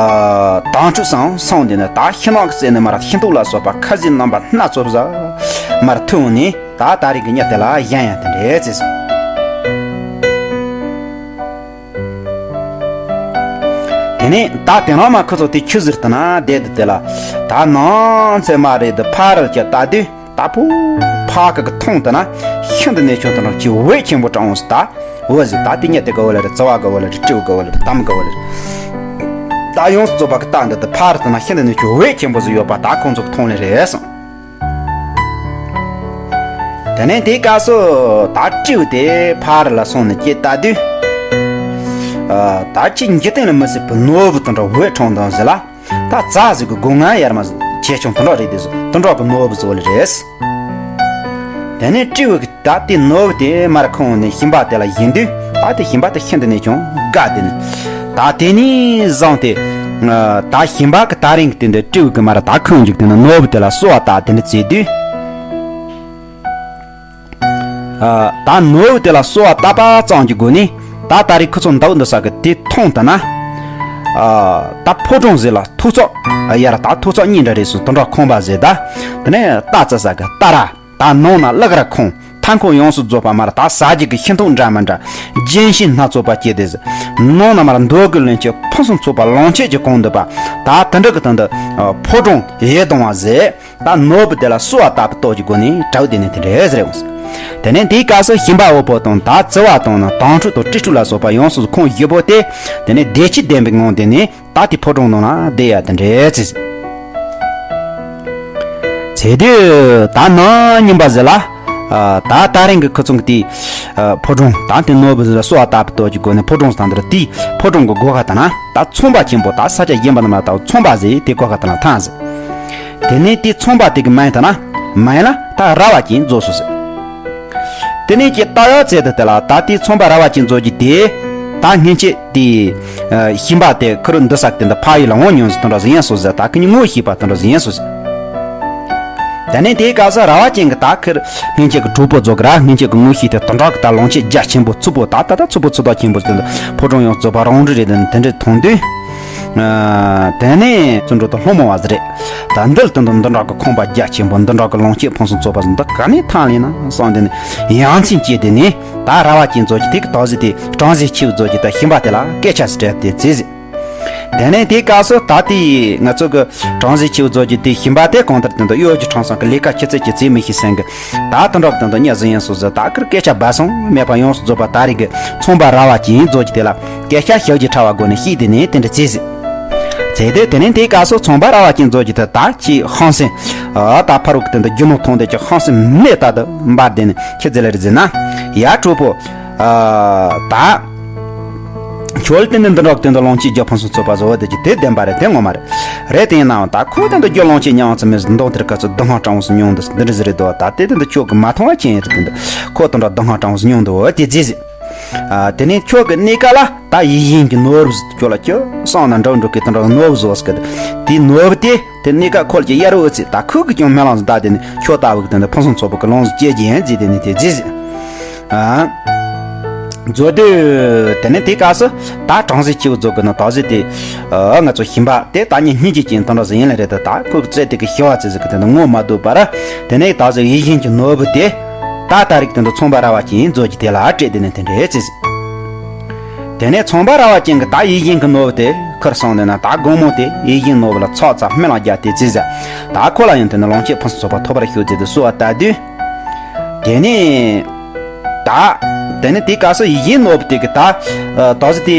དང་ཕྲུག་སམ་སོང་དེ་ནི་ད་ཤིང་ནགས་ཀྱི་རྩེ་ནས་མར་ཤིང་ཏོག་ལ་སོགས་པ་ཁ་ཟས་རྣམ་པ་སྣ་ཚོགས་ཟ་མར་ཐོན་ནས་ད་ད་རེས་ཀྱི་ཉ་དེ་ལ་གཞན་ཡང་དེ་འདྲའི་ཚིག་དེ་ནས་ད་དེ་རང་མ་ཁུ་ཚོ་དེ་ཆུ་ཟུར་དུ་ན་བསྡད་དུ་དེ་ལ་ད་ནང་ཚེ་མ་རེད་དུ་ཕ་རལ་གྱི་ལྟ་དུས་ད་ཕུ་ཕ་གི་གི་མཐོང་དུ་ན་ཤིན་ཏུ་ནས་ཆུང་དུ་ན་ཅི་འོད་ཆེན་པོ་དྲངས་འོང་སི་ད་འོད་ཟི་ད་དེ་ཉིད་དེ་གི་འོད་ལ་རེད། ཙི་བ་གི་འོད་ལ་རེད། སྤྲེའུ་གི་འོད་ལ་རེད། དམ་གི་འོད་ལ་རེད། ད་ཡོངས་སུ་རྫོགས་པ་གི་ལྟ་འདི་དུ་ཕ་རལ་དུ་ན་ཤིན་ཏུ་ནས་ཆུང་འོད་ཆེན་པོ་ཟིག་ཡོད་པ་ད་ཁོང་ཚོ་གི་མཐོང་ལེ་རེད་སོང་། དེ་ནས་དེའི་སྐབས་སུ་ད་སྤྲེའུ་དེ་ཕ་རལ་ལ་སོང་ནས་སྐད་བཏང་དུས། ཨ། ད་ཁྱེད་འཇིག་རྟེན་ལ་མི་སྲིད་པའི་ནོར་བུ་དེ་འདྲ་འོད་འཕྲོ་འདང་ཟེར་ལ། ད་རྩྭ་ཟིག་གི་སྒོ་ང་ཡར་མ་ཆེ་ཆུང་དེ་འདྲ་རེད་དེ་ཟེར། དེ་འདྲ་གི་ནོར་བུ་ཟེར་བ་ལེ་རེད། དེ་ནས་སྤྲེའུ་གི་ད་དེ་ནོར་བུ་དེ་མར་ཁོང་ནས་ཞིང་པ་དེ་ལ་བྱིན་དུས་ད་དེ་ཞིང་པ་དེ་ཤིན་ཏུ་ནས་ཀྱང་དགའ་དེ་ནས་ད་དེ་ནས་བཟུང་སྟེ། ད་ཞིང་པ་གི་ད་རིང་གི་དེ་འདི་སྤྲེའུ་གི་མར་ད་ཁོང་འཇུག་དེ་ནས་ནོར་བུ་དེ་ལ་གསོལ་བ་བཏབ་དེ་ནས་བཙལ་དུས། ཨ། ད་ནོར་བུ་དེ་ལ་གསོལ་བ་བཏབ་པ་ཙམ་གྱི་སྒོ་ནས་ད་ད་རེས་ཁུ་ཚོ་འདབ་འདི་ས་གི་དེ་མཐོང་ཐུབ་ན། ཨ། ད་ཕོ་བྲང་ཟེར་ལ་ཐོག་བརྩེགས་ཡར་ད་ཐོག་བརྩེགས་གཉིས་འདྲ་རེད་སོང་དེ་འདྲ་ཁང་པ་ཟེར་ད། དེ་ནས་རྟ་རྩི་ས་གི་རྟ་ར་ད་ནང་ན་གླུ་གར་ཁང་མཐའ་འཁོར་ཡོངས་སུ་རྫོགས་པ་མར་ད་ཟ་རྒྱུ་གི་ཤིང་ཏོག་འདྲ་མི་འདྲ་རྒྱན་ཤིང་སྣ་ཚོགས་པ་སྐྱེས་ཏེ་ཟེར། ནང་ན་མར་འདོད་རྒུ་ལོན་གྱི་ཕུན་སུམ་ཚོགས་པ་ལོངས་སྤྱོད་ཀྱི་གོང་དུ་པ་ད་དེ་འདྲ་གི་དོན་དུ་ཕོ་བྲང་ཡེ་གདོང་བ་ཟེར། ད་ནོར་བུ་དེ་ལ་གསོལ་བ་བཏབ་པའི་སྟོབས་ཀྱི་སྒོ་ནས་གྲོལ་དེ་ནས་དེ་འདྲ་ཟེར་འོང་། དེ་ནས་དེའི་སྐབས་སུ་ཞིང་པ་འོ་པོ་དང་ད་ཙི་བ་དང་ནི་དང་ཕྲུག་དང་སྤྲེལ་ཕྲུག་ལ་སོགས་པ་ཡོངས་སུ་ཁོང་བཞི་པོ་དེ་དེ་ནས་བདེ་སྐྱིད་ལྡན་པའི་ངང་དེ་ནས་ད་དེ་ཕོ་བྲང་ནང་ན་བསྡད་ཡ་དེ་འདྲ་ཟེར། ཚེ་དུས་ད་ནང་ཉིན་པ་ཟེར་ལ། ད་ད་རིང་གི་ཁུ་ཚོང་གི་དེ་ཕོ་བྲང་ད་དེ་ནོར་བུ་ཟེར་ལ་གསོལ་བ་བཏབ་པའི་སྟོབས་ཀྱི་སྒོ་ནས་ཕོ་བྲང་ཟེར་འདིར་དེ་ཕོ་བྲང་གི་སྒོ་ཁ་དང་ན་ད་ཚོང་པ་ཆེན་པོ་ད་ས་ཆ་གཞན་པ་ནས་མ་ད་ཚོང་པ་ཟེར་དེ་སྒོ་ཁ་དང་ན་ཐང་ཟེར། དེ་ནས་དེ་ཚོང་པ་དེ་གི་མིང་དེ་ན་མིང་ལ་ད་ར་བ་ཅན་རྫོགས་སོ་ཟེར། དེ་ནས་ཀྱི་ལྟ་བ་ཚེ་དུ་དེ་ལ་ད་དེ་ཚོང་པ་ར་བ་ཅན་རྫོགས་ཀྱི་དེ་ད་སྔན་ཆད་དེ་ཞིང་པ་དེ་ཁུ་རུ་འདི་ས་དེ་འདི་ཕ་ཡུལ་ལ་འོང་མྱོང་ཟེར་དེ་འདྲ་ཟེར་ཡིན་སོ་ཟེར། ད་ཁུ་ཉི་ངོ་ཤེས་པ་དེ་འདྲ་ཟེར་ཡིན་སོ་ཟེར། དེ་ནས་དེའི་སྐབས་སུ་ར་བ་ཅན་གྱི་ད་ཁུར་སྔན་ཆད་ཀྱི་གྲོགས་པོ་རྫོགས་ཀྱི་ར་སྔན་ཆད་ཀྱི་ངོ་ཤེས་དེ་དེ་འདྲ་གི་ད་ལོངས་སྤྱོད་རྒྱ་ཆེན་པོ་ཚུགས་པོ་ད་ད་ད་ཚུགས་པོ་ཚུགས་ད་ཆེན་པོ་ཟེར་དེ་འདི་ཕོ་བྲང་ཡོངས་རྫོགས་པ་རང་འབྲི་རེད་དེ་དེ་འདྲ་མཐོང་དུས། དེ་ནས་བཙོན་གྲོལ་དུ་སློང་མོ་བ་ཟེར་རེད། ད་འདིར་དུ་འདི་འདི་འདྲ་གི་ཁང་པ་རྒྱ་ཆེན་པོ་འདི་འདྲ་གི་ལོངས་སྤྱོད་ཕུན་སུམ་ཚོགས་པ་ཟེར་འདི་ག་ནས་ཐང་ལེན་ན་བསམ་དེ་ནས་ཡ་མཚན་སྐྱེས་དེ་ནས་ད་ར་བ་ཅན་རྫོགས་ཀྱི་དེ་གི་དག་ཟིག་དེ་བྲམ་ཟེ་ཆེ་བོ་རྫོགས་ཀྱི་ད་ཞིང་པ་དེ་ལ་སྐད་ཆ་ཟེར་དེ་ཟེར་ཟེར། དེ་ནས་དེའི་སྐབས་སུ་ད་དེ་ང་ཚོ་གི་བྲམ་ཟེ་ཆེ་བོ་རྫོགས་ཀྱི་དེ་ཞིང་པ་དེ་གང་ལྟར་དེ་འདི་གཡོ་སྒྱུ་ཁྲམ་གསུམ་གི་ལས་ཀ་ཁྱི་ཚེ་ཀྱི་རྩིས་མི་ཤེས་སེང་གི་ད་དུ་འགྲོག་དུ་འདི་གཉའ་ཟིན་ཡང་སོ་ཟེར། ད་ཁིར་སྐད་ཆ་སྦ་སོང་མེད་པ་ཡོངས་སུ་རྫོགས་པ་ད་རེས་ཀྱི་ཚོང་པ་ར་བ་ཅན་རྫོགས་ཀྱི་དེ་ལ་སྐད་ཆ་ཞབས་ཀྱི་ཕྲ་བ་སྒོ་ནས་བཤད་དེ་ནས་དེ་འདྲ་བྱས་ཟེར། བྱས་ཏེ་དེ་ནས་དེའི་སྐབས་སུ་ཚོང་པ་ར་བ་ཅན་རྫོགས་ཀྱི་དེ་ད་ཅི་ཧང་སེ་ད་ཕ་རུ་གི་དེ་འདི་རྒྱུ་ནོར་མཐོང་དེ་ཅི་ཧང་སེ་མེད་ད་དུ་འབར་དེ་ནས་ཁྱི་ཟེར་ལེ་རེད་ཟེར་ན་ཡ་གྲོགས་པོ་ད། ཁྱོད་དེ་འདི་འདི་འདྲ་དེ་འདི་ལོངས་སྤྱོད་རྒྱུ་ཕུན་སུམ་ཚོགས་པ་བཟོ་བ་དེ་ཅི་དེ་བདེན་པ་རེད། དེ་ངོ་མ་རེད། རེད་དེ་ཡིན་ནའང་ད་ཁོ་དེ་འདི་རྒྱུ་ལོངས་སྤྱོད་མྱངས་ཚེ་མི་མདོག་དེར་ག་ཚོད་སྡུག་བསྔལ་སྤྲང་བོ་སུ་མྱོང་འདི་འདི་འདྲ་ཟིག་རེད་དོ། ད་དེ་དེ་འདི་ཁྱོད་ཀྱི་མ་མཐོང་བ་ཅན་རེད། དེ་འདི་ཁོ་དེ་འདྲ་སྡུག་བསྔལ་སྤྲང་བོ་སུ་མྱོང་འདུག་འོ་དེ་རྫས་ཟིག་ཨ། དེ་ནས་ཁྱོད་ཀྱི་གནས་སྐབས་ལ་ད་ཡིད་བཞིན་གྱི་ནོར་བུ་ཁྱོད་ལ་ཁྱོད་སང་ན་འགྲོ་འགྲོ་གི་དེ་འདྲ་ནོར་བུ་བཟོ་ཟིག་གི་དེ་ནོར་བུ་དེ་དེ་གནས་སྐབས་ཁོ་ལ་ཀྱི་གཡར་བོ་ཚིག་ད་ཁོ་གི་ཀྱང་མེ་ལང་ཟིག་ད་དེ་ནས་ཁྱོད་ལྟ་བུ་གི་དེ་འདི་ཕུན་སུམ་ཚོགས་པོ་གི་ལོངས་སུ་སྤྱད་ཀྱི་ཡིན་ཟིག་དེ་ནས་དེ་རྫས་ཟིག་ཨ། མཛོད་དུ་དེ་ནས་དེ་སྐབས་སུ་ད་གྲང་ཟིག་ཆེ་བོ་བཟོ་གི་ན་ད་ཟིག་དེ་ཨ་ང་ཚོ་ཞིམ་པ་དེ་ད་ཉིད་སྙིང་རྗེ་ཅན་དེ་འདྲ་ཟིག་ཡིན་ལ་རེད། ད་ད་ཁོ་གི་རྩེ་དེ་གི་ཤི་བ་ཚེ་ཟིག་གི་དེ་འདི་ངོ་མ་བསྡུ་བར་དེ་ནས་ད་ཟིག་ཡིད་བཞིན་གྱི་ནོར་བུ་དེ་ད་ད་རིག་དེ་འདི་ཚོང་པ་ར་བ་ཅན་མཛོད་ཀྱི་དེ་ལ་སྤྲད་དེ་ནས་དེ་འདྲ་རྫས་ཟིག་དེ་ནས་ཚོང་པ་ར་བ་ཅན་གྱི་ད་ཡིད་བཞིན་གྱི་ནོར་བུ་དེ་ཁུར་སོང་དེ་ན་ད་དགོང་མོ་དེ་ཡིད་བཞིན་ནོར་བུ་ལ་ཚགས་ཚགས་སྨན་ལ་རྒྱག་དེ་རྫས་ཟ། ད་ཁོ་ལ་ཡང་དེ་ནས་ལོངས་སྤྱོད་ཕུན་སུམ་ཚོགས་པ་ཐོབ་པར་ཤོག་ཟེར་དུ་གསོལ་བ་བཏབ་དུས། དེ་ནས་ད་དེ་ནས་དེ་སྐབས་སུ་ཡིད་བཞིན་ནོར་བུ་དེ་གི་ད་ད་གཟོད་དེ།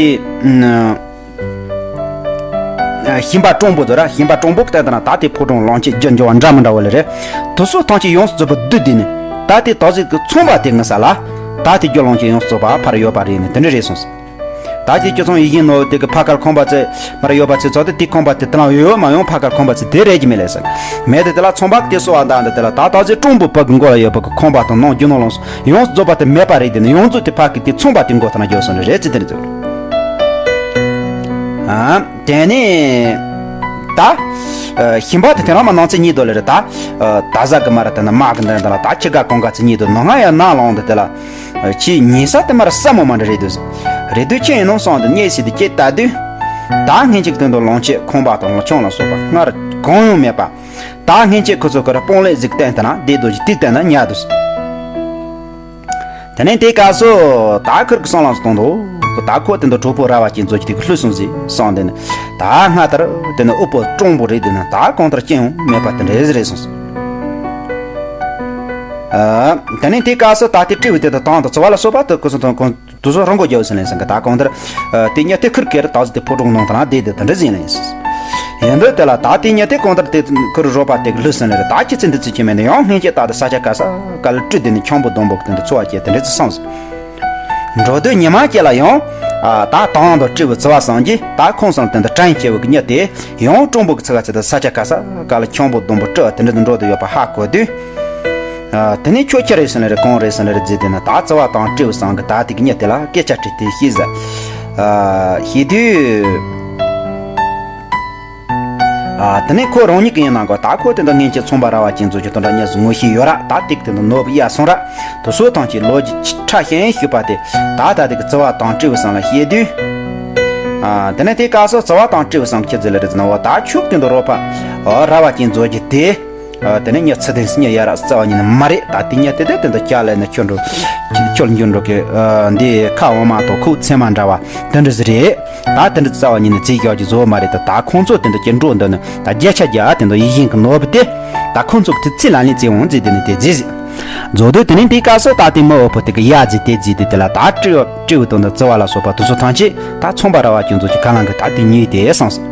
ཞིང་པ་སྤྲང་པོ་ཚོ་ར་ཞིང་པ་སྤྲང་པོ་གི་ལྟ་ན་ད་དེ་ཕོ་བྲང་ལོངས་སྤྱོད་རྒྱུ་འབྱོར་བ་འདྲ་མི་འདྲ་བ་ལ་རེད། དུ་སོ་ཐང་ཆེ་ཡོངས་སུ་རྫོགས་པ་བསྡུས་དེ་ནས་ད་དེ་ད་གཟོད་ཀྱི་ཚོང་པ་དེ་ངི་ས་ལ་ད་དེ་རྒྱུ་ལོངས་སྤྱོད་ཡོངས་སུ་རྫོགས་པ་ཕར་ཡོད་པ་རེད་ནས་དེ་འདྲ་རེད་གསུངས་སོ། ད་ཅི་ཁྱོད་ཚོང་ཡིད་བཞིན་ནོར་བུ་དེ་གི་ཕ་ཁར་ཁང་པ་ཚེ་མར་ཡོད་པ་ཚེ་ཚོགས་དེ་དེ་ཁང་པ་དེ་དེ་ལ་ཡོད་མ་ཡོང་ཕ་ཁར་ཁང་པ་ཚེ་དེ་རེད་ཀྱི་མེད་ལས་ཟེར། མེད་དེ་དེ་ལ་ཚོང་པ་གི་དེ་གསོལ་བ་འདེབས་འདི་དེ་ལ་ད་ད་ཅི་སྤྲང་པོ་ཕ་གི་མགོ་ལ་ཡོད་པ་གི་ཁང་པ་དང་ནང་རྒྱུ་ནོར་ལོངས་སུ་ཡོངས་སུ་རྫོགས་པ་དེ་མེད་པ་རེད། དེ་ནི་ཡོངས་རྫོགས་དེ་ཕ་གི་དེ་ཚོང་པ་དེ་མགོ་ཐོག་ན་འཇོག་སོང་རེད་ཟེར་དེ་རེད་ཟེར། ཨ། དེ་ནས་ད་ཞིང་པ་དེ་དེ་རང་མ་ནང་ཚེ་གཉིས་དོ་ལེ་རེད། ད་ད་ཟ་གི་མ་ར་དེ་ན་མ་གི་འདི་འདི་ལ་ད་ཁྱི་ག་གང་ག་ཚེ་གཉིས་དོ་ནང་ང་ཡང་ནང་ལོང་འདི་དེ་ལ་ཁྱི་ཉིན་ས་དེ་མ་ར་ས་མོ་མ་འདྲ་རེད་དུ་ཟེར། རེད་དུ་ཁྱི་ཡིན་ནོ་སོང་དེ་གཉེད་སི་དེ་ཁྱི་ལྟ་དུས་ད་སྔན་ཆད་དོན་དུ་ལོངས་སྤྱོད་ཁང་པ་དང་ལོ་ཆུང་ལ་སོགས་པ་སྔར་གང་ཡང་མེད་པ། ད་སྔན་ཆད་ཁོ་ཚོ་ཁོ་ར་སྤང་ལེབ་ཟིག་བསྟན་ད་ན་བདེ་རྡོ་ཞིག་ཏིག་བསྟན་ན་ཉལ་དུ། དེ་ནས་དེ་སྐབས་སུ་ད་ཁུར་གི་སང་ལངས་སུ་གཏོང་དོ། ད་ཁོ་དེ་འདྲ་གྲོགས་པོ་ར་བ་ཅན་ཚོ་ཅིག་དེ་གི་ལྷུ་སོང་ཟིག་སང་དེ་ནས་ད་སྔ་ལྟར་དེ་ནས་ཨུ་པོ་སྤྲང་པོ་རེད། དེ་ནས་ད་གང་ལྟར་སྐྱོན་ཡང་མེད་པ་དེ་འདྲ་ཟིག་རེད་སོང་ཟིག་ཨ། དེ་ནས་དེ་སྐབས་སུ་ད་དེ་སྤྲེའུ་དེ་དང་དང་དུ་བྱ་བ་ལ་སོགས་པ་དུ་ཁོ་ཚོ་དང་གང་དུ་ཚོ་རང་མགོ་རྒྱབ་ཟིན་ལེན་ཟིན་གི་ད་གང་ལྟར་དེ་ཉིད་དེ་ཁུར་ཁེར་ད་ཟིག་དེ་ཕོ་བྲང་ནང་དུ་ན་བསྡད་དེ་དེ་འདྲ་ཟིན་ལེན་ཟིན། ཡིན་འདོད་དེ་ལ་ད་དེ་ཉིད་དེ་གང་ལྟར་དེ་ཁུར་རོགས་པ་དེ་གི་ལུས་ཟིན་ལེན་རེད། ད་ཁྱི་ཚེ་འདི་ཚེ་ཁྱི་མེད་ནས་ཡང་སྔན་ཆད་ད་དེ་ས་ཆ་ག་ས་ག་ལ་སྤྲུལ་དེ་ནས་ཁྱང་པོ་སྡོང་པོ་གི་དེ་འདྲ་འཚོ་བ་སྐྱེལ་དེ་འདྲ་ཚེ་སོང་ཟིན། འགྲོ་དུས་ཉི་མ་སྐྱེལ་ལ་ཡང་ད་དང་དུ་སྤྲེའུ་བྱ་བ་སང་གི་ད་ཁོང་སང་དེ་འདྲ་དྲན་ཆེ་བོ་གི་ཉིད་དེ། ཡང་སྤྲང་པོ་གི་ཚིག་ག་ཚེ་ད་ས་ཆ་ག་ས་ག་ལ་ཁྱང་པོ་སྡོང་པོ་སྤྲུལ་བ་དེ་འདྲ་དུ་འགྲོ་དུ་ཡོད་པ་ཧ་གོ་དུས། ཨ། དེ་ནས་ཁྱོད་ཁྱི་རེད་ཟེར་ན་རེད་གང་རེད་ཟེར་ན་རེད་ཟེར་དེ་ན་ད་བྱ་བ་དང་སྤྲེའུ་སང་གི་ད་དེ་གི་ཉིད་དེ་ལ་སྐད་ཆ་དྲིས་ཏེ་ཤེས་ཟེར། ཨ། ཤེས་དུས། ཨ། དེ་ནས་ཁོ་རང་ཉིད་ཀྱི་ཡིན་ནང་གོ་ད་ཁོ་དེ་འདྲ་སྔན་ཆད་ཚོང་པ་ར་བ་ཅན་ཚོ་ཆུ་དོན་འདྲ་ཉིད་ངོ་ཤེས་ཡོད་ར། ད་ཏིག་དེ་འདྲ་ནོར་བུ་གཡར་སོང་ར། དུ་སོ་ཐང་ཆེ་ལོ་རྒྱུས་ཕྲ་ཞན་ཞུས་པ་དེ་ད་ད་དེ་གི་བྱ་བ་དང་སྤྲེའུ་སང་ལ་ཤེས་དུས། ཨ། དེ་ནས་དེ་སྐབས་སུ་བྱ་བ་དང་སྤྲེའུ་སང་ཁྱི་ཟེར་ལ་རེད་ཟེར་ན་འོ་ད་ཁྱོད་དེ་འདྲ་རོགས་པ་ར་བ་ཅན་མཛོད་ཀྱི་དེ། ཨ། དེ་ནས་ཉི་ཚེ་དེ་སི་ཉི་ཡ་ར་རྩ་བ་ཉིད་ནས་མ་རེད། ད་དེ་ཉི་དེ་དེ་དེ་འདྲ་སྐྱ་ལས་ནས་ཁྱོད་འགྲོ་ཁྱོད་འགྱུར་འགྲོ་གི། ཨ། འདི་ཁ་འོ་མ་དང་ཁུག་ཚེ་མ་འདྲ་བ་དེ་འདྲ་ཟིག་རེད། ད་དེ་འདྲ་རྩ་བ་ཉིད་ནས་རྩིས་རྒྱག་རྒྱུ་བཟོ་མ་རེད། ད་ད་ཁོང་ཚོ་དེ་འདྲ་སྐྱེ་འགྲོ་འདི་ནི་ད་བརྒྱ་ཆ་བརྒྱ་དེ་འདྲ་ཡིད་བཞིན་གྱི་ནོར་བུ་དེ་ད་ཁོང་ཚོ་གི་དེ་ཚེ་ལ་ལན་རྩིས་འོང་རྩིས་དེ་ནི་དེ་རྫས་ཟིག་མཛོད་དུ་དེ་ནས་དེའི་སྐབས་སུ་ད་དེ་མི་འོ་ཕོ་དེ་གི་ཡ་རྫས་དེ་རྫས་དེ་དེ་ལ་ད་སྤྲེའུ་སྤྲེའུ་དང་ད་བྱ་བ་ལ་སོགས་པ་དུ་སོ་ཐང་ཆེ་ད་ཚོང་པ་ར་བ་ཅན་ཚོ་གི་ག་ལང་གི་ད་དེ་ཉིད་དེ་སོང་ཟིག་